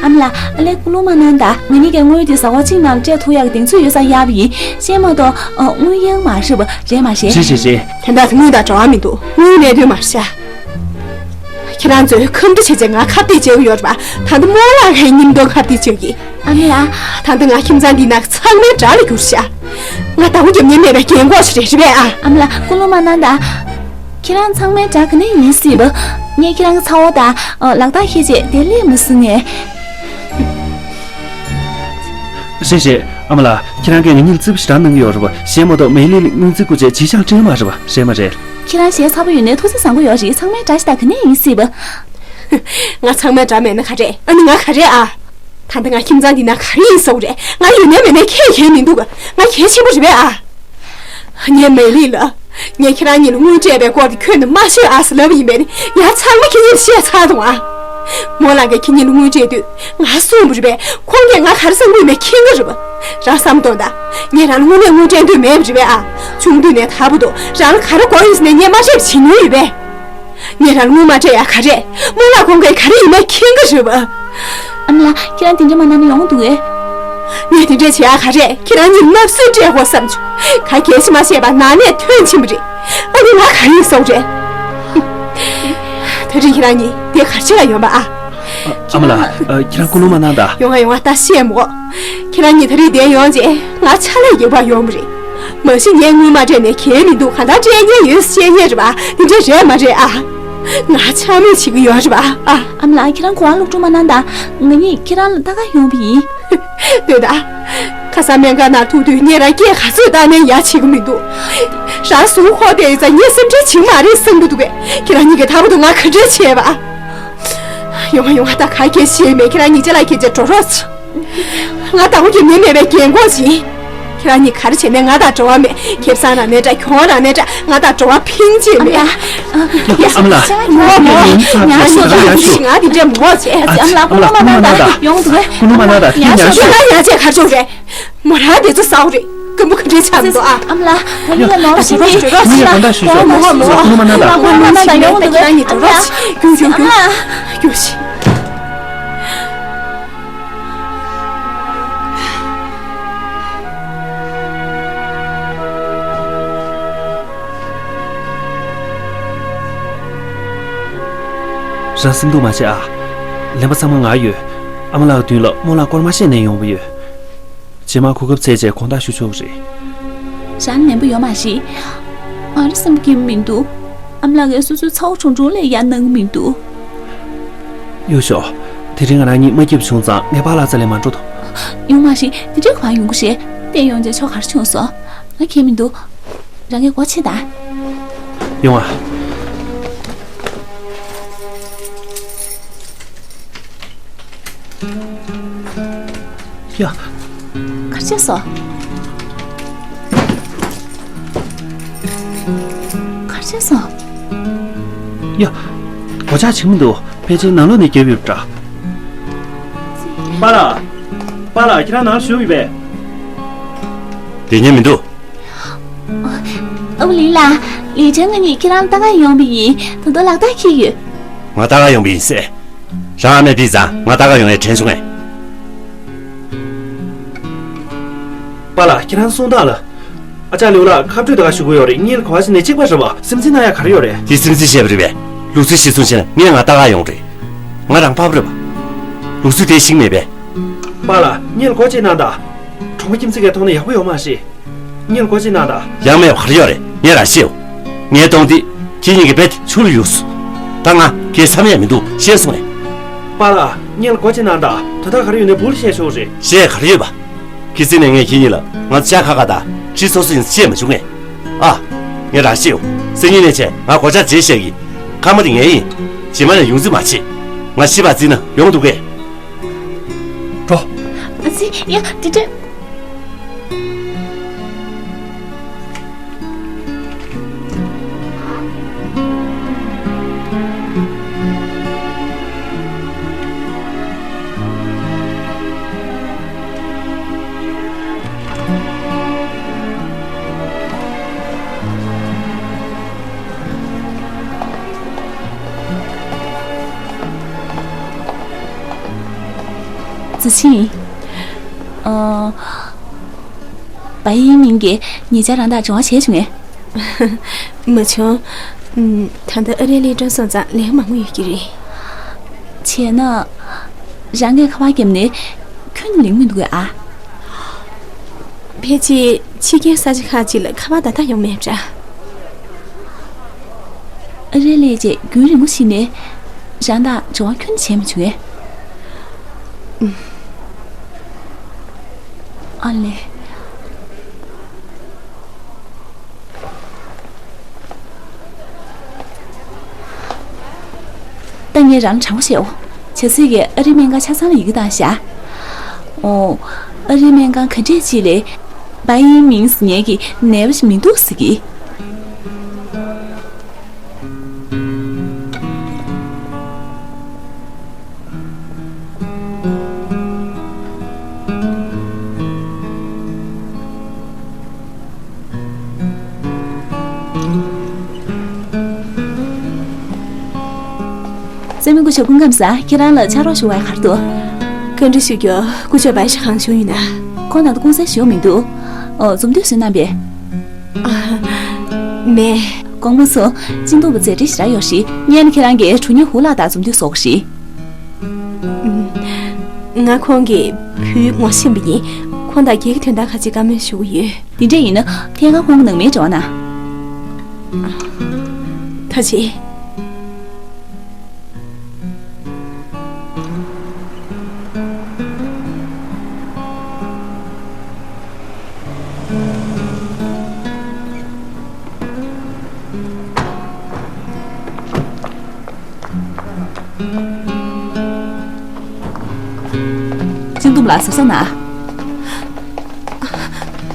ཨ་མ་ལགས། ཨ་ལས་སྐུ་རླུང་མ་གནང་དང་། ང་གཉིས་ཀྱི་དངུལ་དེ་གཟའ་འཁོར་གཅིག་ནང་ལ་སྤྲད་ཐུབ་ཡག་གི་གདེང་ཚོད་ཡོད་ས་ཡག་པ་ཡིན། གཞན་མ་གཏོགས་ཨ། དངུལ་ཡག་མ་རེད་པ། རེད་མ་རེད། རེད་རེད་རེད། དེ་འདྲ་དངུལ་དང་འབྲེལ་བ་མི་འདུག་དངུལ་གནད་དོན་མ་རེད་ཤག་ཁྱེད་རང་ཚོས་ཁ་འདྲ་བྱས་བྱས་ང་ཁ་གཏད་བྱེད་ཀྱི་ཡོད་རེད་པ། ད་ལྟ་རྨོ་ལགས་ཀྱི་སྙིང་སྟོབས་ཁ་གཏད་བྱེད་ཀྱི། ཨ་མ་ལགས། ད་ལྟ་ང་ཁྱིམ་ཚང་འདི་ནང་ཚང་མའི་དགྲ་ལ་གྱུར་ཤག་ང་ཟླ་བ་རྒྱབ་ཉེན་མེད་པའི་རྒན་གོག་ཞིག་རེད། རེད་པས་ཨ། ཨ་མ་ལགས། སྐུ་རླུང་མ་གནང་དང་། ཁྱེད་རང་ཚང་མའི་དགྲ་ག་ནས་ཡིན་སྲིད་པ། ངས་ཁྱེད་རང་གི་ཚ་བོ་དང་། ཨ། ལག་རྟགས་ཁྱེར་བྱས་དེ་སླེབས་མི་སྲིད་ངས། རེད་རེད། ཨ་མ་ལགས། ཁྱེད་རང་གིས་ང་གཉིས་ལ་རྩིས་པ་ཞེ་དྲག་གནང་གི་ཡོད་རེད་པ། གཞན་མ་གཏོགས་མེ་ལི་ལ་སྔོན་རྩིས་སྒུག་བྱས་བྱས་ཤག་སྤྲད་མ་རེད་པ། རེད་མ་རེད། ཁྱེད་རང་ཞལ་ཚ་པོ་ཡོད་ནའི་ཐུགས་སེམས་བཟང་པོ་ཡོད་རེད། ཚང་མའི་དགྲ་ཞིག་དང་ག་ནས་ཡིན་སྲིད་པ། ང་ཚང་མའི་དགྲ་མེད་ན་ག་རེད། ཨ་ནི་ང་ག་རེད་ཨ། ད་ལྟ་ང་ཁྱིམ་ཚང་འདི་ནང་ག་རེ་ཡིན་ཟེར་བ་རེད། ང་ཡོད་ནའི་མེད་ནའི་ཁྱད་གང་ཡང་མི་འདུག་ང་གལ་ཆེན་པོ་རེད་པས་ཨ། ངས་མེ་ལི་ལ། ངས་ཁྱེད་རང་གཉིས་ལ་དངུལ་སྤྲད་པའི་སྐོར་དེ་ཁྱོན་ནས་མ་ཤོད་ཨ་ཟེར་ལབ་པ་ཡིན་པས་ནི། ཡ། ཚང་མ་ཁྱེད་གཉིས་ལ་བཤད་ཚར་སོང་ཨ། རྨོ་ལགས་ཀྱིས་ཁྱེད་གཉིས་ལ་དངུལ་སྤྲད་དུས་ང་གསུངས་པ་རེད་པས། ཁོང་གིས་ང་ག་རེ་བསམ་གྱི་ཡོད་མེད་མཁྱེན་གྱི་རེད་པ། རང་བསམ་བློ་གཏོང་དང་། ངས་རང་ལ་དངོས་གནས་དངུལ་སྤྲད་འདོད་མེད་པ་རེད་པས་ཨ། ཆུང་དུས་ནས་ད་བར་དུ་རང་ལ་ག་རེ་དགོས་ཡོད་ཟེར་ནས་ངས་མ་སྤྲད་པ་བྱེད་མྱོང་ཡོད་པས། ངས་རང་ལ་དངུལ་མ་སྤྲད་ཡ་ག་རེ། རྨོ་ལགས་ཁོང་གིས་ག་རེ་ཡིན་མིན་མཁྱེན་གྱི་རེད་པ། ཨ་མ་ལགས། ཁྱེད་རང་དེ་འདྲ་མ་གནང་ན་ཡོང་འདུག་གས། ངས་དེ་འདྲ་བྱེད་ཡ་ག་རེ། ཁྱེད་རང་གཉིས་མནབ་སྲོལ་སྤྲད་དགོས་བསམ་བྱུང་། ག་གེ་ཞིག་མ་བཤད་པར་ནང་ནས་ཐོན་ཕྱིན་པ་རེད། ཨ་ནི་ང་ག་རེ་ཡིན་ཟེར་བ་རེད། ད་རིང་ཁྱེད་རང་གཉིས་འདིར་ག་རེ་བྱེད་ལ་ཡོང་པ་ཨ། ཨ་མ་ལགས། ཨ། ཁྱེད་རང་སྐུ་རླུང་མ་གནང་དང་། ཡོང་ང་ཡོང་ང་། ད་བཤད་མོ། ཁྱེད་རང་གཉིས་ད་རེས་འདིར་ཡོང་རྗེས་ང་ཕྱག་ལས་རྒྱག་པར་ཡོང་བ་རེད། མ་གཞི་ངས་དངུལ་མ་སྤྲད་ནས་གལ་མི་འདུག་གང་ལྟར་སྤྲད་མཁན་ཡོད་བཤད་མཁན་རེད་པ། དེ་འདྲ་རེད་མ་རེད་ཨ། ང་འཕྱ་སྨོད་བྱེད་ཀྱི་ཡོད་རེད་པ་ཨ། ཨ་མ་ལགས། ཁྱེད་རང་གོ་བ་ལོག་འགྲོ་མ་གནང་དང་། ང་གཉིས་ཁྱེད་རང་ལ་ལྟ་ག་ཡོང་བ་ཡིན། ལྟོས་དང་། ཁ་སང་སྨན་ཁང་ནང་ཐུག་དུས་ངས་རང་སྐད་ག་ཚོད་བཏང་ནའི་ཡ་བྱེད་ཀྱི་མི་འདུག་རང་གཟུགས་ཁོག་དེ་ཡིན་ཙང་ངས་སེམས་ཁྲལ་བྱེད་ཀྱི་མ་རེད་བསམ་གྱི་འདུག་གས། ཁྱེད་རང་གཉིས་ཀྱིས་ད་བར་དུ་ང་ག་འདྲ་བྱས་པ། ཡོང་ང་ཡོང་ང་། ད་ག་གེ་ཞིག་མེད། ཁྱེད་རང་གཉིས་ཅ་ལག་ཁྱེར་བྱས་འགྲོ་རོགས་བྱེད། ང་ཟླ་བ་རྒྱབ་ཉེན་མེད་པའི་རྒན་གོག་ཅིག་ཁྱེད་རང་གཉིས་ག་རེ་བྱས་ནའི་ང་དང་འབྲེལ་བ་མེད། ཁེ་བཟང་རག་ནའི་འདྲ། གྱོང་རག་ནའི་འདྲ། ང་དང་འབྲེལ་བ་ཕིང་ཅིག་མེད། ཨ་མ་ལགས། ཨ་མ་ལགས། མོ་མོ། ཉར་ཤོག་ང་དེ་འདྲས་མོ་བྱས། ཨ་མ་ལགས། སྐུ་རླུང་མ་གནང་དང་། ཡོང་འདུག་གས། སྐུ་རླུང་མ་གནང་དང་། ཉར་ཤོག་ང་ཉར་བྱས་ག་རེ་བྱུང་རེད། མོ་རང་དེ་ཚོ་ཟ་བ་རེད། སྐམ་པོ་ག་འདྲས་ཆགས་འདུག་ཨ། ཨ་མ་ལགས། ད་ངས་ལ་ནོར་ཞིག་ནི། ཨ་མ་ལགས། གོང་མོ་མོ། སྐུ་རླུང་མ་གནང་དང་། སྐུ་རླུང་མ་གནང་དང་། ཡོང་འདུག་གས། ཨ་མ་ལགས། རྒྱུགས་རྒྱུགས་རྒྱུགས། རྒྱུགས་ཤིག་རང་སེམས་སྡུག་མ་བྱེད་ཨ། ལན་པ་ཚང་མ་ང་ཡོད། ཨ་མ་ལགས་མདུན་ལ་རྨོ་ལགས་སྐོར་མ་བཤད་ནས་ཡོང་བ་ཡོད། རྗེས་མ་གོ་སྐབས་འཚོལ་བྱས་དགོངས་དག་ཞུ་ཆོག་གི་རེད། རང་ལན་པ་ཡོད་མ་རེད། ང་རང་སེམས་སྐྱིད་མི་འདུག་ཨ་མ་ལགས་ཀྱིས་སོ་སོའི་ཚ་བོ་ཆུང་ཆུང་ལ་ཡ་གནང་གི་མི་འདུག་གཡུ་ཞོ། དེ་རིང་ང་རང་གཉིས་མ་སྐྱིད་པ་བྱུང་ཙང་ངས་པཱ་ལགས་རྩ་ལས་མ་འགྲོ་དོ། ཡོང་མ་རེད། དེ་འདྲའི་ག་པར་ཡོང་གི་རེད། བལྟས་ཡོང་རྗེས་ཆོ་ག་རེ་བྱུང་སོང་། ང་གལ་མི་འདུག་རང་གིས་སྒོ་ཕྱེ་དང་། ཡོང་ཨ། ཡ། ག་རེ་བྱས་སོང་། ག་རེ་བྱས་སོང་། ཡ། སྒོ་ལྕགས་བྱེད་མི་འདུག་ཕལ་ཆེར་ནང་ལོགས་ནས་བརྒྱབ་ཡོད་པ་འདྲ། པཱ་ལགས། པཱ་ལགས། ཁྱེད་རང་ནང་བཞུགས་ཡོད་པས། བསྡད་ཉན་མི་འདུག་ཨ་བུ་ལི་ལགས། ལི་ཁྲང་ང་གཉིས་ཁྱེད་རང་ལྟ་ག་ཡོང་བ་ཡིན། ད་དུང་ལག་རྟགས་འཁྱེར་ཡོད། ང་ལྟ་ག་ཡོང་བ་ཡིན་ཟེར། རང་ཨ་མས་ཕུལ་ཙང་ང་ལྟ་ག་ཡོང་ཡས་དྲན་བྱུང་ངས། པཱ་ལགས། ཁྱེད་རང་གསུང་སྟངས་ལ། ཨ་ཅག་ལེའུ་ལགས་ཁ་སྤྲོད་ད་ག་ཞུ་གི་ཡོད་རེད། གཉིས་ལ་ག་བ་ཞིག་ནས་གཅིག་པ་རེད་པ། སེམས་འཚབ་གནང་ཡ་ག་རེ་ཡོད་རེད། དེ་སེམས་འཚབ་བྱས་པ་རེད་པས། ལུག་རྫི་ཤི་སོང་བྱས་ན་ངས་ང་ལྟ་ག་ཡོང་རེད། ང་རང་པ་ཕ་རེད་པ། ལུག་རྫི་དེ་ཤི་མེད་པས། པཱ་ལགས། གཉིས་ལ་སྒོ་ཕྱེ་གནང་དང་། གྲོགས་པོ་ཁྱིམ་མཚེས་ཀྱིས་མཐོང་ན་ཡག་པོ་ཡོད་མ་རེད། གཉིས་ལ་སྒོ་ཕྱེ་གནང་དང་། ཡང་མེད་པ་ག་རེ་ཡོད་རེད། ངས་རང་ཤེས་ཡོད། ངས་མཐོང་དུས་ཁྱེད་གཉིས་ཀྱི་རྦད་དེ་ཆུ་ལ་གཡུགས་སོང་། ད་ང་གའི་མཚམས་ཡས་མི་འདུག་ཤེས་སོང་ངས། པཱ་ལགས། གཉིས་ལ་སྒོ་ཕྱེ་གནང་དང་། དོ་བདག་ག་རེ་ཡོད་ནའི་སྦུག་ལ་བཤད་ཆོག་རེད། བཤད་ག་རེ་ཡོད་པ། ཁྱེད་ཚོ་ནས་ངས་ཁྱེད་གཉིས་ལ་ང་ཚོ་ཇ་ཁ་ཁ་དང་ཁྲི་སོ་སོ་ཡིན་བཤད་མ་བྱུང་ངས། ཨ། ངས་རང་ཤེས་ཡོད། སང་ཉིན་ནས་བྱས་ང་སྒོ་ལྕགས་བརྗེ་བཞག་གི། ཁང་པ་དེ་ངའི་ཡིན། རྗེས་མ་ནས་ཡོང་རྩིས་མ་བྱེད། ང་ཤི་བར་བརྩིས་ན་ཡོང་འདུག་གས། འགྲོ། ཨ་ཙི། ཡ། དེ་འདྲ། ཕྱིན། ཨ། བ་ཡིན་མིན་གྱིས་ཉེ་ཆར་རང་དང་སྦྱོང་བ་བྱས་བྱུང་ངས། མ་བྱུང་། ཨུམ། ད་ལྟ་ཨ་རི་ལི་སྤྲོ་སོང་ཙང་ལས་མང་པོ་ཡོད་ཀྱི་རེད། བྱས་ན། རང་གིས་ཁ་པར་བརྒྱབ་ནས་ཁྱོན་ནས་ལེན་མི་འདུག་གས་ཨ། ཕལ་ཆེར་ཕྱི་རྒྱལ་ས་ཆ་ཁག་ཅིག་ལ་ཁ་པར་ད་ལྟ་ཡོང་མེད་འདྲ། ཨ་རི་ལི་ཅེས་རྒྱུན་རིང་པོ་ཞིག་ནས་རང་དང་སྦྱོང་བ་ཁྱོན་ནས་བྱས་མ་བྱུང་ངས། ཨུམ། ཨ་ལས། ད་ངས་རང་ལ་དྲང་པོ་བཤད་འོ། བྱ་སྲིད་ཀྱིས་ཨ་རིའི་སྨན་ཁང་ཆ་ཚང་ལ་ཡི་གེ་བཏང་བཞག་ཨོ། ཨ་རིའི་སྨན་ཁང་ག་འདྲས་ཅིག་ལས། བའི་མིང་ཟེར་མཁན་གྱི་ནད་པ་ཞིག་མི་འདུག་ཟེར་གི། སྲས་མོ་སྐུ་ཞབས་སྐུ་ཁམས་བཟང་། ཁྱེད་རང་ལ་ཕྱག་རོགས་ཞུ་བའི་ག་རེ་འདུག་བཀའ་འདྲི་ཞུ་རྒྱུ། སྐུ་ཞབས་བའི་ཤ་ཁང་བཞུགས་ཡོད་ན། ཁོང་ད་ལྟ་ཁོང་སར་བཞུགས་མི་འདུག་ཨོ། འཛོམས་འདུ་བཟོས་གནང་པས། ཨ། མེད། དགོངས་པ་མ་ཚོམ། གཅིན་སྡོང་པོ་མཛད་འཕྲིན་ཞེ་དྲག་ཡོད་རེད། སྔོན་ལ་ཁྱེད་རང་གིས་གྲོགས་ཉི་ཧུ་ལགས་དང་འཛོམས་འདུ་བཟོ་དགོས་རེད། ང་ཁོང་གི་བུའི་ངོ་ཤེས་པ་ཡིན། ཁོང་དང་སྒེར་གྱི་དོན་དག་ཁ་ཅིག་བཀའ་མོལ་ཞུ་གི་ཡོད། དེ་འདྲ་ཡིན་ན་ཐད་ཀར་ཁོང་གི་ནང་མིར་འགྲོ་ན། ད་ཅི། ཅིན་ཏུང་ལགས་གཟབ་གཟབ་གནང་།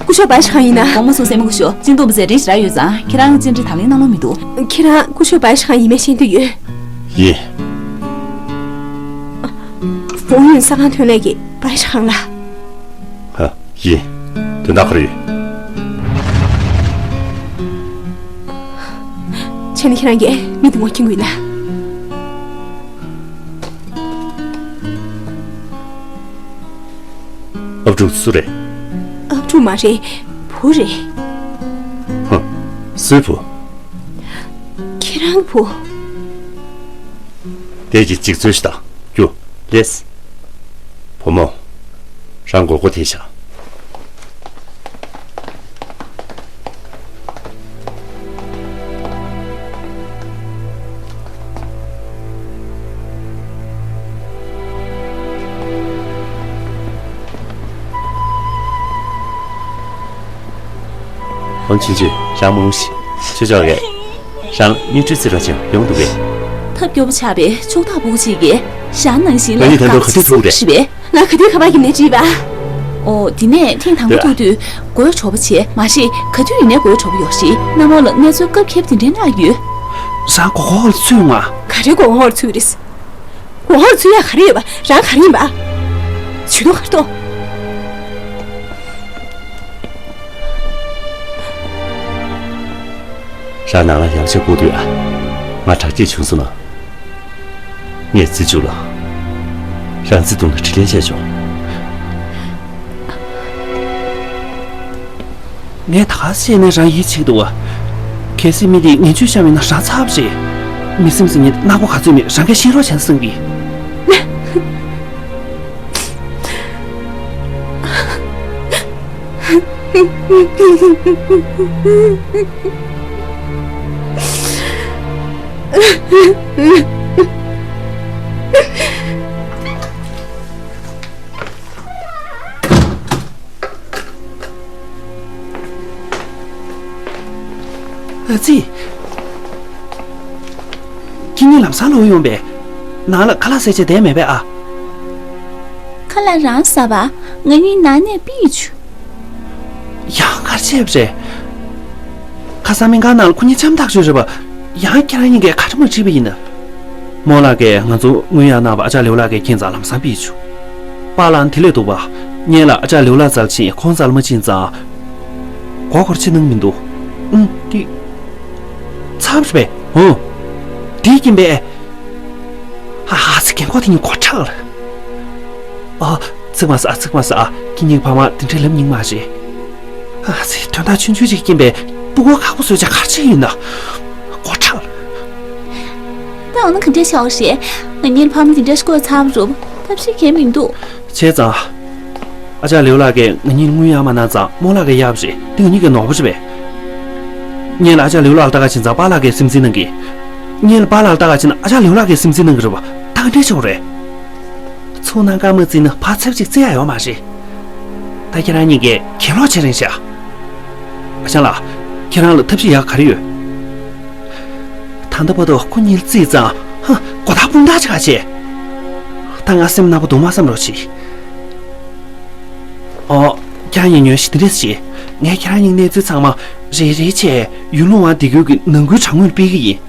སྐུ་ཞབས་བའི་ཤ་ཁང་ཡིན་ན། དགོངས་པ་མ་ཚོམ་སྲས་མོ་སྐུ་ཞབས། ཅིན་ཏུང་པོ་མཛད་འཕྲིན་ཞེ་དྲག་ཡོད་ཙང་ཁྱེད་རང་གཅིན་འདྲི་དང་ལེན་གནང་ལོང་མི་འདུག་ཁྱེད་རང་སྐུ་ཞབས་བའི་ཤ་ཁང་ཡིན་མིན་ཤེས་འདོད་ཡོད། ཡིན། ཧྥུང་ཡུན་ས་ཁང་ཐོན་ལས་ཀྱི་བའི་ཤ་ཁང་ལ། ཧ། ཡིན། དོན་དག་ག་རེ་ཡོད། བྱས་ན་ཁྱེད་རང་གིས་མི་དེ་ངོ་མཁྱེན་དགོས་ན། ཨབ་ཕྲུག་སུ་རེད། ཨབ་ཕྲུག་མ་རེད། བུ་རེད། ཧ། སུའི་བུ། ཁྱེད་རང་གི་བུ། དེ་གྱིས་འཇིགས་ཚོལ་ཞིག་དང་། རྒྱུ། ལེས། བུ་མོ། རང་མགོ་སྐོར་ཐེབས་ཤག་ཧོན་ཆིན་ཆུས་རང་མ་འོང་ཞིག་ཆོས་ཕྱོགས་ཀྱི། རང་ལ་སྙིང་ཁྲོའི་རྩིས་རོགས་ཅིག་ཡོང་འདུག་པས། ཐབས་སྐྱོ་པོ་ཆགས་པའི་ཕྱུག་བདག་ཕྲུ་གུ་གཅིག་གིས་ཞང་ནང་བཞིན་ལ། ང་གཉིས་ད་དུང་ག་དུས་ཐུག་རེད། ང་ག་དུས་ཁ་པར་བརྒྱབ་ནས་དྲིས་པ། ཨོ། དེ་ནས་ཐེངས་དང་པོ་ཐུག་དུས་མགོ་གཡོག་གྲོགས་པོ་བྱས། མ་གཞི་ག་དུས་ཡིན་ནའི་མགོ་གཡོག་གྲོགས་པོ་ཡོད་རེད། གནམ་འོག་ལ་གནས་ཚུལ་སྐབས་ཁེབས་དེ་འདྲའི་ནག་ཡོད། རང་མགོ་སྐོར་ལ་ཚུད་ཡོང་ང་། ག་རེ་མགོ་སྐོར་ལ་ཚུད་རེད། མགོ་སྐོར་ལ་ཚུད་ཡག་ག་རེ་ཡོད་པ། རང་ག་རེ་ཡིན་པ། ཇུས་གཏོགས་ག་རེ་གཏོགས། རང་ནང་ལ་ཡང་བསྐྱར་སྤོ་དུས་ཨ། ང་དྲག་སྐྱེད་བྱུང་སོང་ན། ངས་རྩིས་བཅུག་ལ། རང་རྩིས་བཏུང་ན་དྲིན་ལན་འཇལ་ཆོག་ངས་ད་ག་བཤད་ནས་རང་ཡིད་ཆེས་འདུག་བ། གལ་སྲིད་མི་དེས་ངན་ཇུས་བཤམས་ཡོད་ན་རང་ཚར་བ་རེད། མི་སེམས་ཟེར་མཁན་ནག་པོ་ག་ཚོད་མེད། རང་གིས་ཤེས་རོགས་བྱས་ན་བསམ་གི། ཨ་ཙི། ཁྱེད་གཉིས་ལམ་སང་ལོག་ཡོང་པས། ནང་ལ་ཁ་ལག་ཟས་བྱས་བསྡད་མེད་པས་ཨ། ཁ་ལག་རང་ཟ་བ། ང་གཉིས་ནང་ནས་ཕུད་བྱུང་། ཡང་ག་རེ་བྱས་པ་རེད། ཁ་སང་སྨན་ཁང་ནང་ལ་ཁོ་གཉིས་འཆམ་ཐག་ཆོད་རེད་པ། ཡང་ཁྱེད་རང་གཉིས་ཀས་ག་རེ་མ་དྲིས་པ་ཡིན་ན། རྨོ་ལགས་ཀྱིས་ང་ཚོ་དངུལ་གཡར་གནང་བ་ཨ་ཅག་ལེའུ་ལགས་ཀྱིས་ཁྱེད་ཚང་ལམ་སང་ཕུད་བྱུང་། པཱ་ལགས་དེ་ལས་སྡུག་པ། སྔོན་ལ་ཨ་ཅག་ལེའུ་ལགས་རྩར་ཕྱིན། ཁོང་རྩར་མ་ཕྱིན་ཙང་། མགོ་སྐོར་ཕྱིན་གནང་མི་འདུག་ཨུམ། དེ། ཚར་བ་རེད་པས། ཧོ། དེ་ཡིན་པས། ཧ་ཧ། ཚེ་རྒན་གོག་དེ་གཉིས་མགོ་ཁྲག་ལ། ཨ། ཚིག་མ་ཟ། ཨ། ཚིག་མ་ཟ། ཨ། ཁྱེད་གཉིས་ཕ་མ་དེ་འདྲའི་ལབ་སྙིང་མ་རེད། ཨ་ཙི། དོན་དག་ཆུང་ཆུང་ཅིག་རྐྱེན་པས་སྤུ་གུ་ཁག་པོ་བཟོས་བྱས་ག་རེ་བྱས་ཡིན་ན། མགོ་སྐྲག། ད་འོ་ན་ག་འདྲས་བྱ་བ་རེད། ང་གཉིས་ཕ་མ་དེ་འདྲས་ཤིག་བསྐོས་ཚར་བ་རུབ་ཐབས་ཤེས་གང་ཡང་མི་འདུག། བྱས་ཙང་། ཨ་ཅག་ལེའུ་ལགས་ཀྱིས་ང་གཉིས་དངུལ་གཡར་མ་གནང་ཙང་རྨོ་ལགས་ཀྱིས་གཡར་བ་རེད། དེ་ང་གཉིས་ཀྱི་ནོར་བུ་རེད་པས། སྔོན་ལ་ཨ་ཅག་ལེའུ་ལགས་ལ་ལྟ་ག་ཕྱིན་ཙང་པཱ་ལགས་ཀྱིས་སེམས་འཛིན་གནང་གི། སྔོན་ལ་པཱ་ལགས་ལ་ལྟ་ག་ཕྱིན་ན་ཨ་ཅག་ལེའུ་ལགས་ཀྱིས་སེམས་འཛིན་གནང་གི་རེད་པ། ད་ག་འདྲས་བྱེད་དགོས་རེད། ཚུར་གནང་བཀའ་མ་བརྩིས་ན་ཕར་ཚབ་ཅིག་བརྩི་ཡག་ཡོད་མ་རེད། ད་ཁྱེད་རང་གཉིས་ཀས་གྱེན་ལོག་བྱེད་རན་ཤག། ཨ་ཅག་ལགས། ཁྱེད་རང་ལ་ཐབས་ཤེས་ཡག་ག་རེ་ཡོད། ད་ལྟ་བར་དུ་ཁོ་གཉིས་ལ་བརྩིས་ཙང་། ཧ། མགོ་ཐག་དཔུང་ཐག་ཅིག་ག་བྱས། ད་ང་སེམས་ནག་པོ་འདུག་མ་བསམ་རོགས་གྱིས། ཨོ། ཁྱེད་རང་གཉིས་ཉོན་ཞིག་དེ་འདྲས་བྱེད། ངས་ཁྱེད་རང་གཉིས་གནས་ཚུལ་ཚང་མ་རེ་རེ་བྱས་ཡུལ་ལུང་བ་འདི་ཁུལ་གྱི་ནང་ཁུལ་དྲ་ངོས་ལ་སྤེལ་གྱི་ཡིན།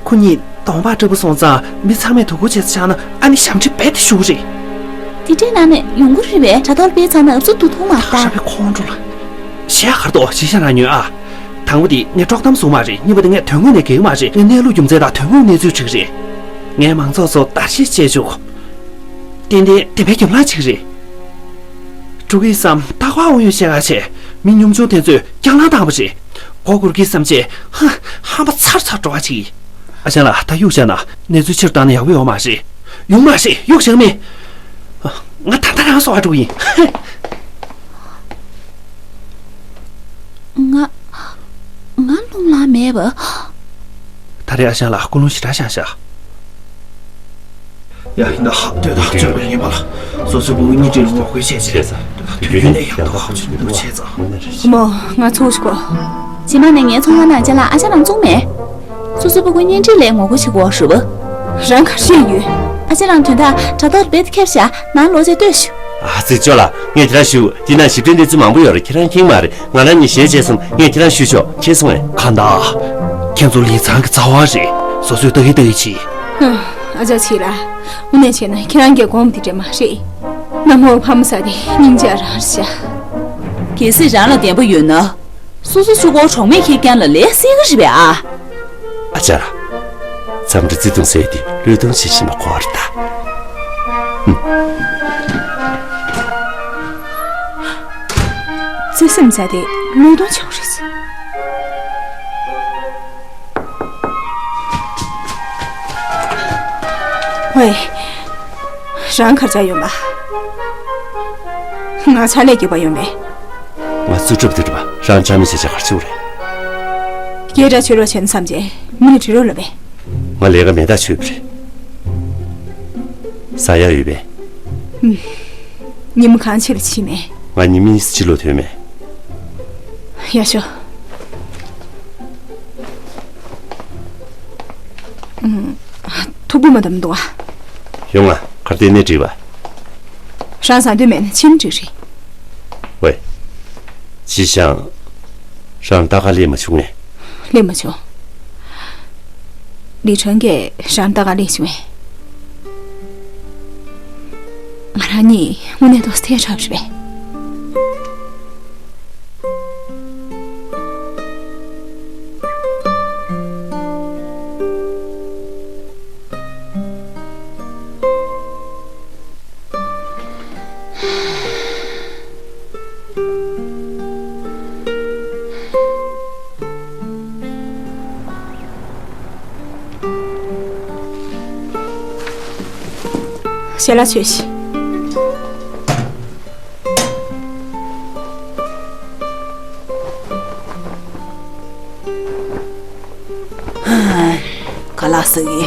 ཁོ་གཉིས་གདོང་པ་སྐྲ་བོ་སོང་ཙང་མི་ཚང་མས་དོ་ཁུར་བྱེད་ས་ཆགས་ན་ཨ་ནི་ཞབས་འདྲེན་རྦད་དེ་ཞུ་གི་རེད། དེ་འདྲའི་ནང་ནས་ཡོང་གི་རེད་པས། དྲ་ཐོག་ལ་སྤེལ་ཚར་ན་ཨབ་སུ་དུ་ཐུང་མ་ད། ཧྲ་བའི་ཁོང་ཁྲོ་ལ། གཞས་གར་དོ་གཞས་ཤ་རང་ཉོས་ཨ། དང་པོ་དེ་ངས་དཀྲོག་གཏམ་བཟོ་མ་རེད། གཉིས་པ་དེ་ངས་དོན་དངོས་ནས་གེགས་མ་རེད། ངས་གནས་ལུགས་རྒྱུ་མཚན་དང་དོན་དངོས་གནས་ཚུལ་བྲིས་རེད། ངས་མང་ཚོགས་ཚོ་དར་ཤེས་བྱས་བཅུག། ཏན་ཏན་བདེན་པའི་རྒྱབ་ལངས་བྱེད་ཀྱི་རེད། འགྲོ་གི་བསམ་རྟག་པར་དབང་ཡོད་བཤད་ཁ་བྱས། མི་གཉོམ་ཆུང་དེ་ཚོས་རྒྱང་ལངས་བཏང་བ་རེད། མགོ་སྒུར་གི་བསམ་བྱས། ཧ། ཧམ་པ་ཚར་ཚར་འགྲོ་བ་ཅིག། ཨ་ཅག་ལགས། ད་གཡུག་བཞག་ན་གནས་ཚུལ་ཕྱིར་བཏང་ན་ཡག་པོ་ཡོད་མ་རེད། ཡོང་མ་རེད། གཡུག་བཞག་མེད། ང་ད་ལྟ་རང་སོ་བ་འགྲོ་གི་ཡིན། ང་། ང་རླུང་ལངས་མེད་པ། ད་རེས་ཨ་ཞང་ལགས་ཀུན་སློང་ཞེ་དྲག་བཞག་ཤག། ཡ། ཡིན་ད། ཧ། ལྟོས་དང་། བཅོས་པའི་ངན་པ་ལ་སོ་སོའི་ཕྲུ་གུ་གཉིས་སྒྲིལ་ལ་ངོ་རྒོལ་བྱས་བྱས། ལྟོས་དང་། དུས་རྒྱུན་ནས་ཡག་ཐོག་ཧ་ཅང་མི་འདུག། བྱས་ཙང་། བུ་མོ། ང་ཚོ་ཞིག་གོ། རྗེས་མ་ནས་ངའི་ཚོང་ཁང་ནང་ཅ་ལག་ཨ་ཅག་རང་བཙོང་མེད། སོ་སོའི་ཕྲུ་གུ་གཉིས་སྒྲིལ་ལ་ངོ་རྒོལ་བྱེད་དགོས་རེད་པ། རང་ག་རེ་ཡོད། ཨ་ཅག་རང་དོན་དག་དྲ་ཐོག་ལ་རྦད་དེ་ཁྱབ་ཤག། ནང་ལོགས་བྱས་ལྟོས་ཤོག། ཨ་ཙི། ཅོ་ལགས། ངས་ཁྱེད་རང་ཞུ། འདི་ན་ཞིབ་ཕྲའི་གནས་ཚུལ་མང་པོ་ཡོད་རེད། ཁྱེད་རང་མཁྱེན་མ་རེད། ང་རང་གཉིས་ཞལ་མཇལ་སོང་། ངས་ཁྱེད་རང་ཞུ་ཆོག། མཁྱེན་སོང་ངས། གང་ལྟར། ཁྱེད་ཚོ་ལིན་ཚང་གི་རྩ་བ་རེད། སོ་སོས་ལྟ་གི་ལྟ་གི་བྱེད། ཧུམ། ཨ་ཅག་ཆི་ལ། དངོས་གནས་བྱས་ན་ཁྱེད་རང་གི་དགོངས་པ་དེ་འདྲ་མ་རེད། གནམ་འོག་ཕ་མ་ཟེར་དེ་སྙིང་རྗེ་རང་རེད་ཤག། གལ་སྲིད་རང་ལ་བདེན་པ་ཡོད་ན། སོ་སོ་ཆུ་འཁོར་གྲོགས་མེད་ཁེར་རྐྱང་ལ་ལས་སྲིད་ཀྱི་རེད་པས་ཨ། ཨ་ཅག་ལགས། འཚམས་འདྲི་བརྩེ་དུང་ཟེར་དེ་བློས་གཏོང་བྱེད་བཞིན་པ་ཁོ་རེད་ད། ཧུམ། བརྩེ་སེམས་ཟེར་དེ་བློས་གཏོང་བྱེད་དགོས་རེད། ཝེ། རང་ག་རེ་བྱས་ཡོང་པ། ང་ཕྱག་ལས་རྒྱག་པར་ཡོང་པས། ང་རྩུབ་གྲབས་དེ་རེད་པ། རང་ཅང་མི་བྱེད་བྱ་གར་ཆུ་རེད། སྐད་གྲགས་ཆོད་རོགས་བྱས་ན་བསམ་བྱས་མི་ལ་དྲི་རོགས་ལབ་པས། ང་ལས་ཀ་མེད་ཐག་ཆོད་པ་རེད། ཟ་ཡག་ཡོད་པས། ཨུམ། ཉི་མ་གང་ཕྱིན་ལ་ཕྱིན་མེད། ང་ཉི་མ་གཉིས་ཕྱི་ལོགས་ཐོན་མེད། ཡག་ཤོས། ཨུམ། ཐུག་པོ་མ་དམ་འདུག་ཨ། ཡོང་ང་། གར་བལྟས་ནས་འགྲིག་པ། རང་ཟ་འདོད་མེད་ན་ཕྱིན་འགྲིག་རེད། ཝེ། ཅི་ཞང་། རང་ལྟ་ག་སླེབས་མ་བྱུང་ངས། སླེབས་མ་བྱུང་། ལི་ཁྲོན་གྱིས་རང་ལྟ་ག་སླེབས་བྱུང་ངས། ང་རང་གཉིས་དངོས་གནས་ཏོག་ཙམ་ཐལ་དྲགས་པ་རེད་པས། ཞལ་ལག་མཆོད་ཤིག། ག་ལ་ཟ་གི།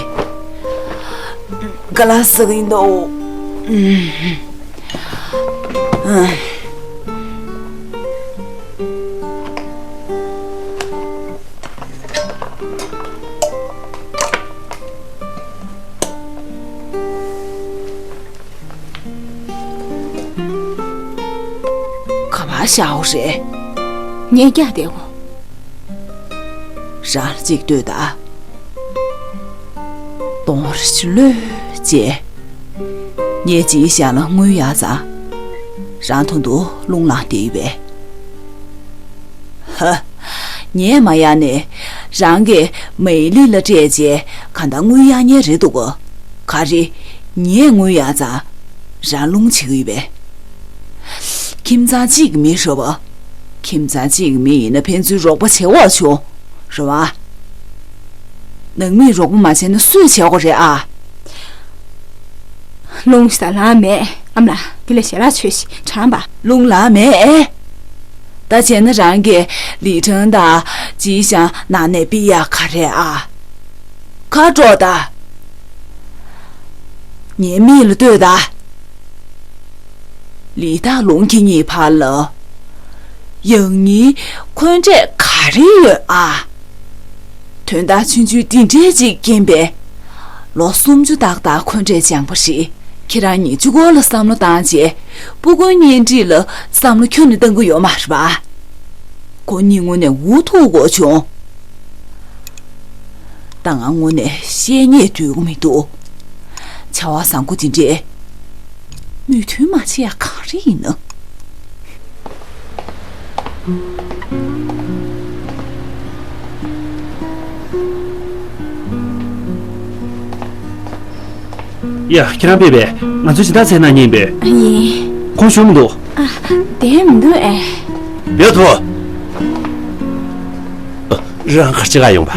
ག་ལ་ཟ་གི་འདུག། ག་པར་བཞག་ཡོད་རེད། ངས་བཀྱགས་བསྡད་ཡོད། རང་ལ་གཅིག་ལྟོས་དང་། གདོང་ར་ཅིག་ལོས་བྱས། ངས་ཅིག་ཞག་ལ་དངུལ་གཡར་ཙང་། རང་དོན་དུ་རླུང་ལངས་བསྡད་ཡོད་པས། ཧ། ངས་མ་གཡར་ནས་རང་གིས་མེ་ལི་ལ་སྤྲད་རྗེས་གང་ལྟར་དངུལ་གཡར་མཁན་རེད་འདུག་ག། ག་རེ། ངས་དངུལ་གཡར་ཙང་རང་རླུང་བྱེད་ཀྱི་ཡོད་པས། ཁྱིམ་ཚང་གཅིག་གི་མི་རེད་བ། ཁྱིམ་ཚང་གཅིག་གི་མི་ཡིན་ན་ཕན་ཚུན་རོགས་པ་བྱེད་དགོས་བྱུང་། རེད་བ། ནང་མིས་རོགས་པ་མ་བྱས་ན་སུས་བྱེད་དགོས་རེད་ཨ། རླུང་ཞིག་དང་ལངས་མེད། ཨ་མ་ལགས་དེ་ལས་ཞལ་ལག་མཆོད་ཤིག་དྲང་པ། རླུང་ལངས་མེད་ཨེ། ད་བྱས་ན་རང་གིས་ལི་ཁྲང་དང་ཅི་ཞང་ནང་ནས་ཕུད་ཡག་ག་རེད་ཨ། ཁ་དྲོ་ད། ངའི་མིག་ལ་ལྟོས་ད། ལི་ཐང་ལུང་གི་གཉིས་བར་ལ། ཡང་སྙིང་འཁོན་འགྲས་ག་རེ་ཡོད་ཨ། དོན་དག་ཆུང་ཆུང་འདི་འདྲས་ཅིག་རྐྱེན་པས། ལོ་སུམ་ཅུ་ཏག་ཏག་འཁོན་འགྲས་སྦྱངས་པ་རེད། ཁྱེད་རང་གཉིས་གཅིག་པོ་ལ་བསམ་བློ་བཏང་རྗེས། སྤུ་གུའི་གཉེན་སྒྲིག་ལ་བསམ་བློ་ཁྱོན་ནས་གཏང་གི་ཡོད་མ་རེད་པ། ཁོ་གཉིས་དངོས་གནས་འུ་ཐུག་དགོས་བྱུང་། ད་ང་དངོས་གནས་བཤད་སྙིང་འདོད་ཀྱི་མི་འདུག་བྱ་བ་བཟང་པོ་འདི་འདྲས། མོས་མཐུན་མ་བྱེད་ཡ་གང་རེད་ཡིན་ན། ཡ། ཁྱེད་རང་པས་པས། ང་ཚོའི་སྦྱིན་བདག་ཚེ་ན་གཉིས་པས། ཡིན། ཁོང་བཞུགས་མི་འདུག་ཨ། བསྡད་མི་འདུག་ཨེ། ཡ་ཐོ། རང་ག་རེ་བྱེད་ག་ཡོང་པ།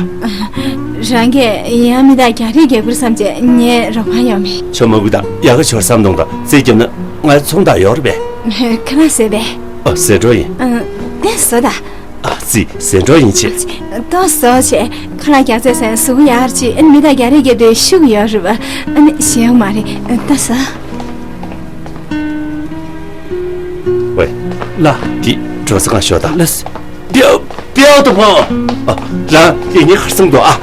རང་གིས་ཡང་མི་དང་རྒྱག་རེས་རྒྱག་དགོས་བསམ་བྱས་ངས་རོགས་པ་ཡོང་མེད། ཆོ་མ་གུ་དང་ཡག་ག་ཆོར་བསམ་གཏོང་དང་རྩིས་རྒྱབ་ན་ང་ཚོང་དང་ཡོད་རེད་པས། ཁ་ལག་བཟས་པས། ཨ། ཟས་འགྲོ་ཡིན། ཨ། དེ་བཟོ་ད། ཨ་ཙི། ཟས་འགྲོ་ཡིན་ཆེ། ཏོ་བཟོ་བྱས་ཁ་ལག་རྒྱག་ཚད་ཟན་གཟུགས་ཡག་ཅིག་ཨ་ནི་མི་དང་རྒྱག་རེས་རྒྱག་དུས་ཤུགས་ཡོད་རེད་པ། ཨ་ནི་ཞེ་ཡོང་མ་རེད། ཏོ་བཟོ། ཝེ། ལ། འདི་གྲོ་ས་གང་ཤོག་དང་། ལ། ལས། ཏེའོ། ཏེའོ་དུ་ཕོ། ཨ། རང་ཡིན་ནི་ཁར་སང་དོ་ཨ། ཨ་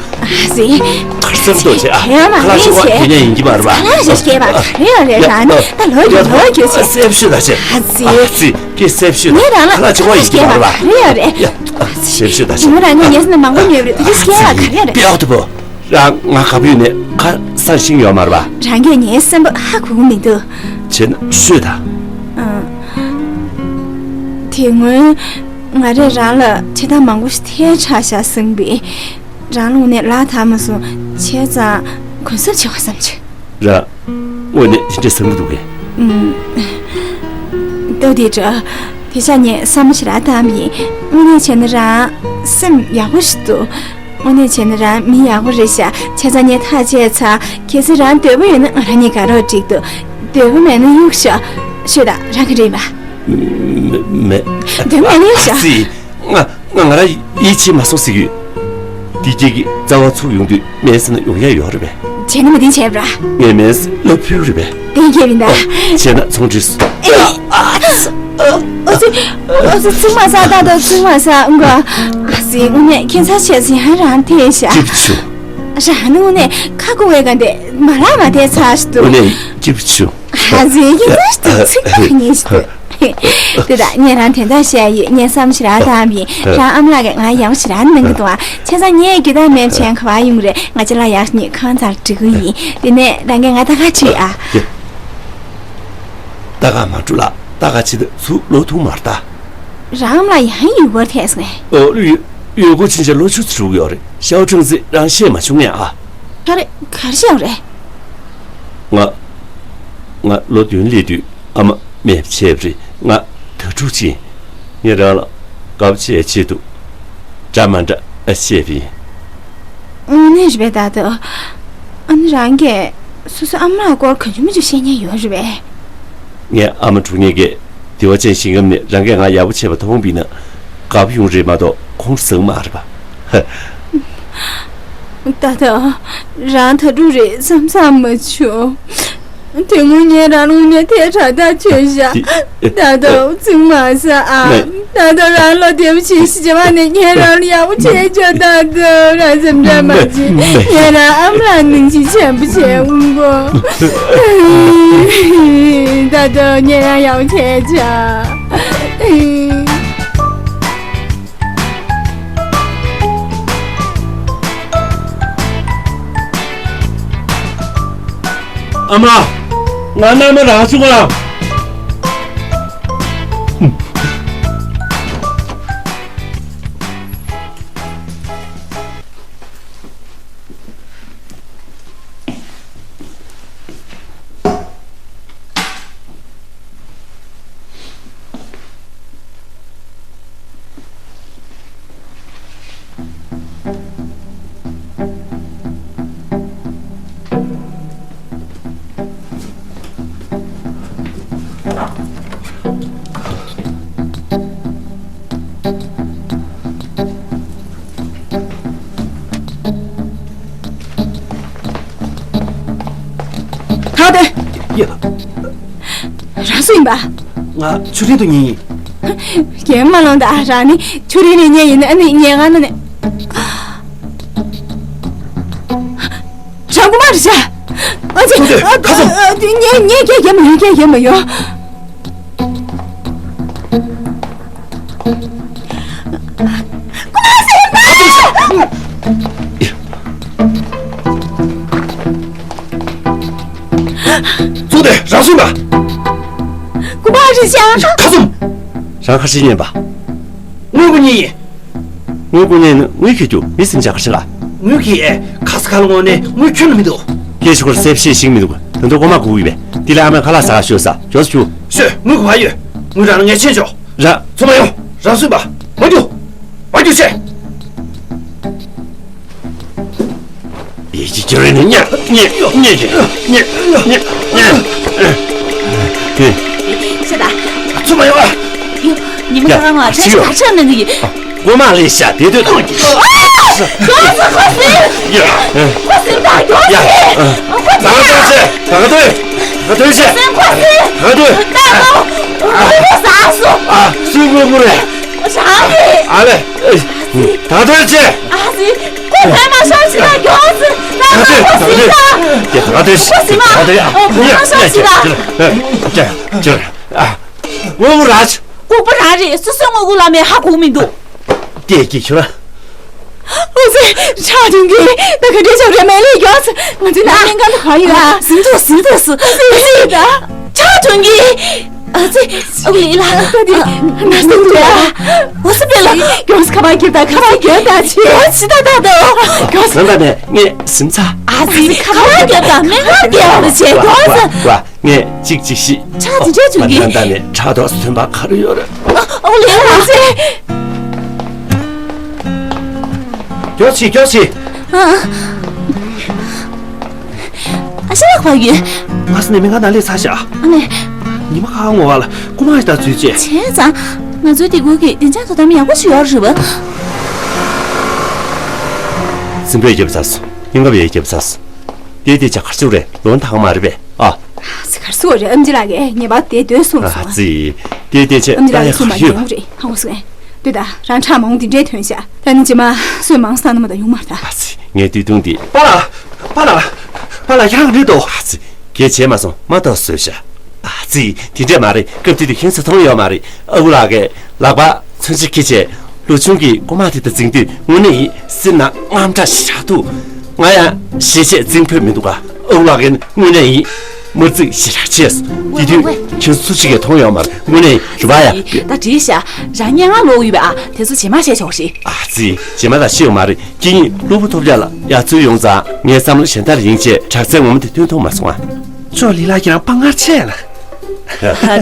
ཙི། ཁར་སང་དོ་ཆེ་ཨ། ཧེ་མ་ཁ་ལག་ཆེ་བ་ཧེ་ཆེ། དེ་ནས་ཡིན་གྱི་མ་རེད་པ། ཁ་ལག་ཆེ་སྐྱེས་པ་རེད་ཡོད་རེད། རང་ནི་ད་ལོ་རྒྱུ་ལོ་རྒྱུ་ཆེ། སེབ་ཤུ་ད་ཆེ། ཨ་ཙི། ཨ་ཙི། ཀྱེ་སེབ་ཤུ་ད། ངས་རང་ལ་ཁ་ལག་ཆེ་བ་ཡིན་གྱི་མ་རེད་པ། རེད་ཡོད་རེད། ཡ། ཨ་ཙི། སེབ་ཤུ་ད་ཆེ། ངས་རང་ངས་ཉལ་ས་ནས་མང་པོ་ཉོས་རེད། དེ་ཆེ་སྐྱེས་པ་ག་རེ་ཡོད་རེད། ཏེའོ་དུ་ཕོ། རང་ང་ག་བུད་ནས་ཁ་སང་ཤིང་ཡོད་མ་རེད་པ། རང་གིས་ངའི་སེམས་པ་ཧ་གོ་གི་མི་འདུག་བྱས་ན་ཤོད་ད། ཨ། དེ་སྔོན་ང་རས་རང་ལ་ཁྲིད་སྟངས་མང་པོ་ཞིག་ཐལ་ཆགས་བཞག་སོང་པས། རང་ལུང་ནས་ལག་ཐག་མ་སོང་བྱས་ཙང་གུན་གསབ་བྱེད་དགོས་བསམ་བྱུང་། ར། དངོས་གནས་དེ་འདྲས་བསམ་གྱི་འདུག་གས། ཨུམ། ལྟོས་དེ་འདྲ། དེ་ཆ་ངས་བསམ་བློ་ཞེ་དྲག་བཏང་པ་ཡིན། དངོས་གནས་བྱས་ན་རང་སེམས་ཡག་པོ་ཞིག་འདུག་དངོས་གནས་བྱས་ན་རང་མི་ཡག་པོ་རེད་ཤག་བྱས་ཙང་ངས་ཐག་བཅད་ཚར། གལ་སྲིད་རང་འདོད་པ་ཡོད་ན་ང་རང་གཉིས་དགའ་རོགས་འགྲིག་འདུག་འདོད་པ་མེད་ན་གཡུག་ཤོག་ཤོད་དང་། རང་གིས་རིག་པ། མེད། མེད། འདོད་པ་མེད་ན་གཡུག་ཤོག་ཨ་ཙི། ང་ང་ང་རང་ཡིད་ཆེས་མ་སོང་ཟེར་གྱི་ཡོད། འདི་སྐྱེས་ཀྱི་རྩ་བ་ཚུགས་ཡོང་དུས་སྨན་ཟ་ན་ཡོང་ཡ་ཡོད་རེད་པས། བྱས་ན་མི་བདེན་བྱས་པ་ར། ངས་སྨན་ཟ་སློབ་ཕུལ་རེད་པས། བདེན་སྐྱེས་མིན་ད། བྱས་ན་ཚོང་འགྲིག་སོང་། ཨ། ཨ། ཨ་ཙི། ཨ་ཙི། ཚིག་མ་ཟ། ད་ད་ཚིག་མ་ཟ་མགོ། ཨ་ཙི། དངོས་གནས་ཁྱད་མཚར་བྱས་ཟིན་ཧ་རང་ཐེ་ཤ། ཅིབ་ཆུ། རང་ནི་དངོས་གནས་ཁ་སྐུ་བའི་ག་འདི་མ་ལག་མ་དེ་ཚ་ཞིག་འདུག་དངོས་གནས་ཅིབ་ཆུ། ཨ་ཙི། ཁྱད་མཚར་ཞིག་འདུག་ཚིག་མ་ཉེས་ཞིག་འདུག་དེ་དག་ངས་རང་དོན་དག་བཤད་ཡོད། ངས་བསམ་ཞིག་རག་བཏང་བ་ཡིན། རང་ཨ་མ་ལགས་ཀྱིས་ང་ཡག་པོ་ཞིག་རག་གནང་གི་འདུག་ཨ། བྱས་ཙང་ངས་རྒྱུ་དག་མེད་བྱས་ག་པར་ཡོང་རེད། ང་ཅི་ལ་ཡག་ཉིད་ཁང་ཚར་འགྲིག་གི་ཡིན། དེ་ནས་རང་གིས་ང་ད་ག་ཁྲིད་ཨ། ད་ག་མ་འགྲོ་ལ། ད་ག་ཆེད་དུ་ཚུར་ལོག་ཐུབ་མ་རེད་ད། རང་ཨ་མ་ལགས་ཡང་ཡུལ་སྐོར་ཐད་སོང་ངས། ཨོ། ཡུལ་སྐོར་ཕྱིན་ཆད་ལོ་བཅུ་ཙམ་འགྲོ་གི་ཡོད་རེད། ཤའོ་ཁྲང་ཙི་རང་བཤད་མ་བྱུང་ངས་ཨ། ག་རེ་ག་རེ་བཤད་རེད། ང་ང་ལོ་བདུན་སླེབས་དུས། ཨ་མ་མེད་པ་བྱས་པ་རེད། ང་དྭ་ཕྲུག་ཅིག་ཡིན། ངས་རང་ལ་དགའ་པོ་བྱེད་ཆེད་དུ་འདྲ་མ་འདྲ་བཤད་པ་ཡིན། དངོས་གནས་རེད་པས། ད་ལྟ་ཨ་ནི་རང་གིས་སོ་སོའི་ཨ་མ་ལགས་སྐོར་གང་བྱུང་མང་བྱུང་བཤད་མཁན་ཡོད་རེད་པས། ངའི་ཨ་མ་དྲུག་ཉིད་ཀྱིས་བདེ་བ་ཅན་ཞིང་ཁམས་ནས་རང་གིས་ང་ཡག་པོ་བྱས་པ་མཐོང་བ་ཡིན་ན་དགའ་པོ་ཡོང་རེད་མ་གཏོགས་ཁོང་ཁྲོ་ཟ་གི་མ་རེད་པ། ད་ལྟ་རང་དྭ་ཕྲུག་རེད་བསམ་བསམ་མ་བྱུང་། དེ་སྔོན་ངས་རང་ལུང་ནས་ཐལ་དྲག་ཐག་ཆོད་བཞག་དེ་ད་ལྟ་ཚིག་མ་ཟ་ཨ། ད་ལྟ་རང་བློ་བདེ་པོ་བྱེད་ཤི་རྗེས་མ་ནས་ངས་རང་ལ་ཡག་པོ་བྱས་ཆོག་ད་ལྟ་རང་སེམས་ཁྲལ་མ་བྱེད། ངས་རང་ཨ་མ་ལགས་ནང་བཞིན་བྱམས་པོ་བྱས་འོང་གོ་ད་ལྟ་ངས་རང་ཡག་པོ་བྱས་ཆོག་ཨ་མ། ང་མནའ་མ་རག་བྱུང་ཨ། རང་སུ་ཡིན་པ། ང་ཆུ་རིན་དུ་ཉན་ཡིན། རྒན་མ་ལོང་ད་རང་ནི་ཆུ་རིན་ནས་ཉན་ཡིན་ཨ་ནི་ཉན་ང་ན་ནི། རང་སྐུ་མ་རེད་ཤག་ཨ་ཙི། ཚོགས་སྡེ་ཁ་སོང་། ཉན་ཉན་སྐད་རྒྱབ་མ་ཡོང་སྐད་རྒྱབ་མ་ཡོང་། ཚོགས་སྡེ་རང་སུ་ཡིན་པ། སྐུ་མ་རེད་ཤག་ཁ་སོང་། རང་ཁ་ཤས་ཉན་པ། དངུལ་སྐུ་ཉིད་ཡིན། དངུལ་སྐུ་ཉིད་ནི་དངུལ་ཁྱེར་རྒྱུ་མི་སེམས་ཅན་ཁ་ཤས་ལ། དངུལ་གྱིས་ཁ་ས་ཁ་ལ་ངོ་ནས་དངུལ་ཁྱོན་ནས་མི་འདུག་སྐད་ཤུགས་ལ་སེམས་ཤེས་ཤིག་མི་འདུག་ད་དུང་ཀོ་མ་སྒུག་ཡོད་པས། འདི་ལ་ཨ་མས་ཁ་ལག་ཟ་ག་ཤོག་ཟ། མགྱོགས་སུ་ཤོག་ཤོག་དངུལ་ག་པར་ཡོད། དངུལ་རག་ན་ངས་ཕྱིན་ཆོག་ར། ཚུར་མ་ཡོང་། རང་སུ་ཡིན་པ། མ་རྒྱུག་མ་རྒྱུག་བྱས། ཡིད་ཀྱི་སྐྱོ་རེ་ནི་ཉེ་ཉེ་ཉེ་ཉེ་ཉེ་ཉེ་ཉེ། ཤ་ད། ཚུར་མ་ཡོང་ཨ། ཉི་མ་ཡ། གང་ལ་ཤི་ཡོད། ཁྲ་ཁྲ་ནང་གི། ཀོ་མ་ལས་ཤ་དེ་དུས་དང་གི། ཡོངས་སུ་ཁོ་སེམས། ཡ། ཁོ་སེམས་དང་ཡོངས་ཡ། སེ། ད་ག་དུས་ད་ག་དུས་ད་ག་དུས་ཤ། སེམས་ཁོ་སེམས། ད་ག་དུས། ད་ག་དུས། ད་ག་དུས། ཨ། སུས་ངུ་ངུ་རེད། རང་གི། ཨ་ལེ། ད་ག་དུས་ཤ། ཨ་ཙི། ཁོ་བོད་མ་ཤོར་ཕྱིན་ན་མགྱོགས་ཟེར། ད་ད་ད་ད་ད་ད། ཁོ་ཟིན་ད། ད་ད་ད། ཁོ་ཟིན་མ། ཨ། བོད་མ་ཤོར་ཕྱིན་ན། ཅི་ར། ཅི་ར། ཨ། ངོ་མ་ར། ལྐུགས་པ་རང་རེད། སོ་སོའི་ངོ་གུ་ལ་མེད་ཧ་གོ་མི་འདུག་སྐད་ཀྱིས་ཁྱོད་ར། ཨོ་ཙི། ཁྲག་འཐུང་གི། ད་ག་འདྲས་བྱུང་རེད། མེད་ལས་མགྱོགས་ཟེར། ང་ཚོའི་ནང་ལས་ཀ་ད་ག་ཡོད་ཨ། ཟིན་འདུག་ཟིན་འདུག་ཟེར། ཨོ་ཙི་ད། ཁྲག་འཐུང་གི། ཨ་ཙི། ཨུ་ལི་ལ། ད་དེ་ན་སེམས་འདུག་ཡ། འོ་སི་པེ་ལ། མགྱོགས་ཁ་པར་རྒྱབ་དང་ཁ་པར་རྒྱབ་དང་ཆེ། ཡ་ཆི་ད་ད་ད། མགྱོགས། ནང་ད་ནས་ངས་སིམ་ཚ། ཨ་ཙི་ཁ་པར་རྒྱབ་དང་མེ་ང་རྒྱབ་ཆེ་མགྱོགས། ཝ་ཝ་ངས་གཅིག་གཅིག་ཤི། ཆ་ཅི་འདྲས་བྱུང་གི། ནང་ད་ནས་ཕྲག་དོག་སུ་ཐོན་པ་ག་རེ་ཡོད་རེད། ཨུ་ལི་ལ་ཨ་ཙི། མགྱོགས་ཤི་མགྱོགས་ཤི། ཨ། ཨ་ཤ་ཡག་པ་ཡོད། ང་སི་ནས་མི་ང་ན་ལས་ཚ་ཤག་ཨ་ནེ། ཉི་མ་ཁ་ངོ་བ་ལ་རྐུ་མ་ཞིག་ད་འཛུལ་བྱས། བྱས་ཙང་། ང་ཚོའི་དེ་ཁུལ་གྱི་བདེ་འཇགས་དོ་དམ་ཡག་པོ་ཞིག་ཡོད་རེད་བ། སྲིན་པོས་རྒྱབ་ཚར་སོང་། སྙིང་ཁམས་ཡས་རྒྱབ་ཚར་སོང་། དེ་དེ་ཆ་གར་ཆུ་རེད་ལོ་ཐག་མ་རེད་པས་ཨ། ཟི་གར་སོ་རེད། ཨམ་ཅི་ལགས་ཀྱིས་ཉེས་པ་དེ་དོད་སོང་ཨ་སོང་། ཙི། དེ་དེ་ཆ་ཨམ་ཅི་ལགས་ཀྱིས་སུ་མ་ཡོད་ཡོང་རེད་ཧང་སོང་། ལྟོས་ད་རང་ཁྲག་མང་འདི་འདྲས་ཐོན་ཤག་ད་ནི་རྗེས་མ་སུས་མང་ས་ན་མ་ད་ཡོང་མར་ད། ཨ་ཙི་ངས་དུས་ཐུང་འདི། པཱ་ལགས། པཱ་ལགས། པཱ་ལགས་ཁྱེད་རང་རེད་དོ། ཨ་ཙི་གལ་བྱས་མ་སོང་མ་གཏོགས་བཟོས་ཤག་ཨ་ཙི་དེ་འདྲས་མ་རེད། སྐབས་དེ་དུས་ཁྱེད་ཚོ་མཐོང་ཡོད་མ་རེད། ཨ་ཁུ་ལགས་ཀྱིས་ལག་པ་མཚོན་ཆ་འཁྱེར་བྱས་ལོ་ཆུང་གི་རྐུ་མ་དེ་དང་འཛིང་དུས་དངོས་གནས་ཡིན་སེམས་ནང་དངངས་སྐྲག་ཞེ་དྲག་འདུག་ང་ཡང་ཞེ་བྱས་འཛིང་ཕོད་མི་འདུག་ག་ཨ་ཁུ་ལགས་ཀྱིས་དངོས་གནས་ཡིན། དམར་འཛིང་ཞེ་དྲག་བྱས། དེ་དུས་ཁྱེད་ཚོ་གཅིག་གིས་མཐོང་ཡོད་མ་རེད། དངོས་གནས་རུ་བ་ཡ། ད་བྲིས་ཤག་རང་སྙན་ངག་ཀློག་ཡོད་པས་ཨ། དེ་ཚོ་རྗེས་མ་བཤད་ཆོག་རེད། ཨ་ཙི། རྗེས་མ་ད་ཤེས་ཡོད་མ་རེད། ཁྱེད་གཉིས་གློ་བུར་ཐོལ་རྒྱག་ལ་ཡར་འཛུལ་ཡོང་ཙང་ངའི་བསམ་བློ་གཞན་དག་ལ་ཡིན་བྱས་དྲག་རྩལ་ངོ་མ་དེ་ཐོན་ཐུབ་མ་སོང་ཨ། ཅོ་ལི་ལགས་ཁྱེད་རང་དཔའ་ངར་ཆེ་ལ། ད་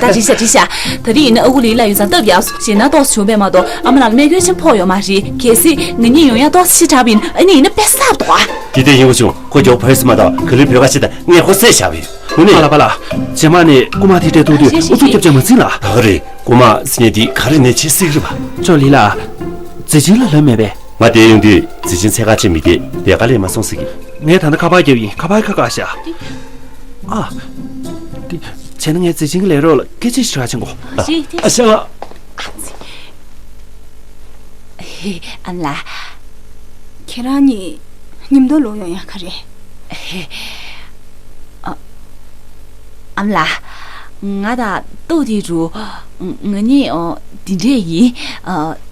བྲིས་ཤག་བྲིས་ཤག་ད་རིང་ཡིན་ན་ཨ་ཁུ་ལི་ལགས་ཡོད་ཙང་སྟབས་ཡག་སོང་། ཞེད་སྣང་ཏོག་ཙམ་བྱུང་བས་མ་གཏོགས་ཨ་མ་ལགས་ལ་རྨས་སྐྱོན་ཆེན་པོ་ཕོག་ཡོད་མ་རེད། གལ་སྲིད་ང་གཉིས་ཡོང་ཡག་ཏོག་ཙམ་ཞེ་དྲག་པ་ཡིན་ན་ཨ་ནི་ཡིན་ན་དཔེ་གསར་འདུག་ཨ། དེ་ལྟར་ཡིན་པ་བྱུང་ཁོ་མགྱོགས་བོད་སུ་མ་གཏོགས་ག་ལེར་བོད་ཁ་ཕྱེ་དང་ངས་ཁོ་བསད་བཞག་པ་ཡིན། དངོས་གནས། པཱ་ལགས་པཱ་ལགས། རྗེས་མ་ནས་རྐུ་མ་དེ་འདྲས་ཐུག་དུས་ཨུ་ཚུགས་རྒྱབ་བྱས་མ་འཛིང་ལ། ད་ག་རེད། རྐུ་མ་ཟེར་མཁན་དེ་ག་རེ་ནས་བྱེད་སྲིད་རེད་པ། ཅོ་ལི་ལགས། མཛེས་ཆེན་ལགས་ལབ་མེད་པས། ང་དེར་ཡོང་དུས་མཛེས་ཆེན་འཚོལ་ག་ཕྱིན་མི་དེ་ལས་ཀ་ལས་མ་སོང་ཟེར་གི། ངས་ད་ལྟ་ཁ་པར་བརྒྱབ་ཡིན། ཁ་པར་ཁ་བཀག་ཤག་ཨ། དེ་བྱས་ན་ངས་མཛེས་ཆེན་གྱི་ལས་རོགས་ལ་སྐད་ཆ་ཞིག་དྲི་བ་བྱེད་དགོས། ཨ། ཨ་ཤ་ལགས། ཨ་ལ། ཁྱེད་རང་གཉིས་མཉམ་དུ་ལོག་ཡོང་ཡག་ག་རེད། ཨ། ཨ་མ་ལགས། ང་དང་ཏོག་དེ་རུ། ང་གཉིས་འདི་འདྲས་ཡིན།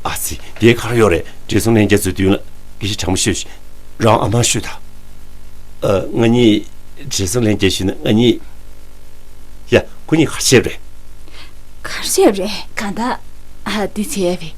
ཨ་ཙི། དེ་ག་རེ་ཡོད་རེད། བགྲེས་སོང་ལྷན་རྒྱས་ཚོའི་མདུན་ལ་སྐད་ཆ་དྲང་མོ་ཤོད་ཤིག་རང་ཨ་མར་ཤོད་དང་། ཨ། ང་གཉིས་བགྲེས་སོང་ལྷན་རྒྱས་ཞུས་ན་ང་གཉིས། ཡ། ཁོ་གཉིས་ག་རེ་བྱས་པ་རེད། ག་རེ་བྱས་པ་རེད། གང་ལྟར། ཨ། འདི་བྱས་པས།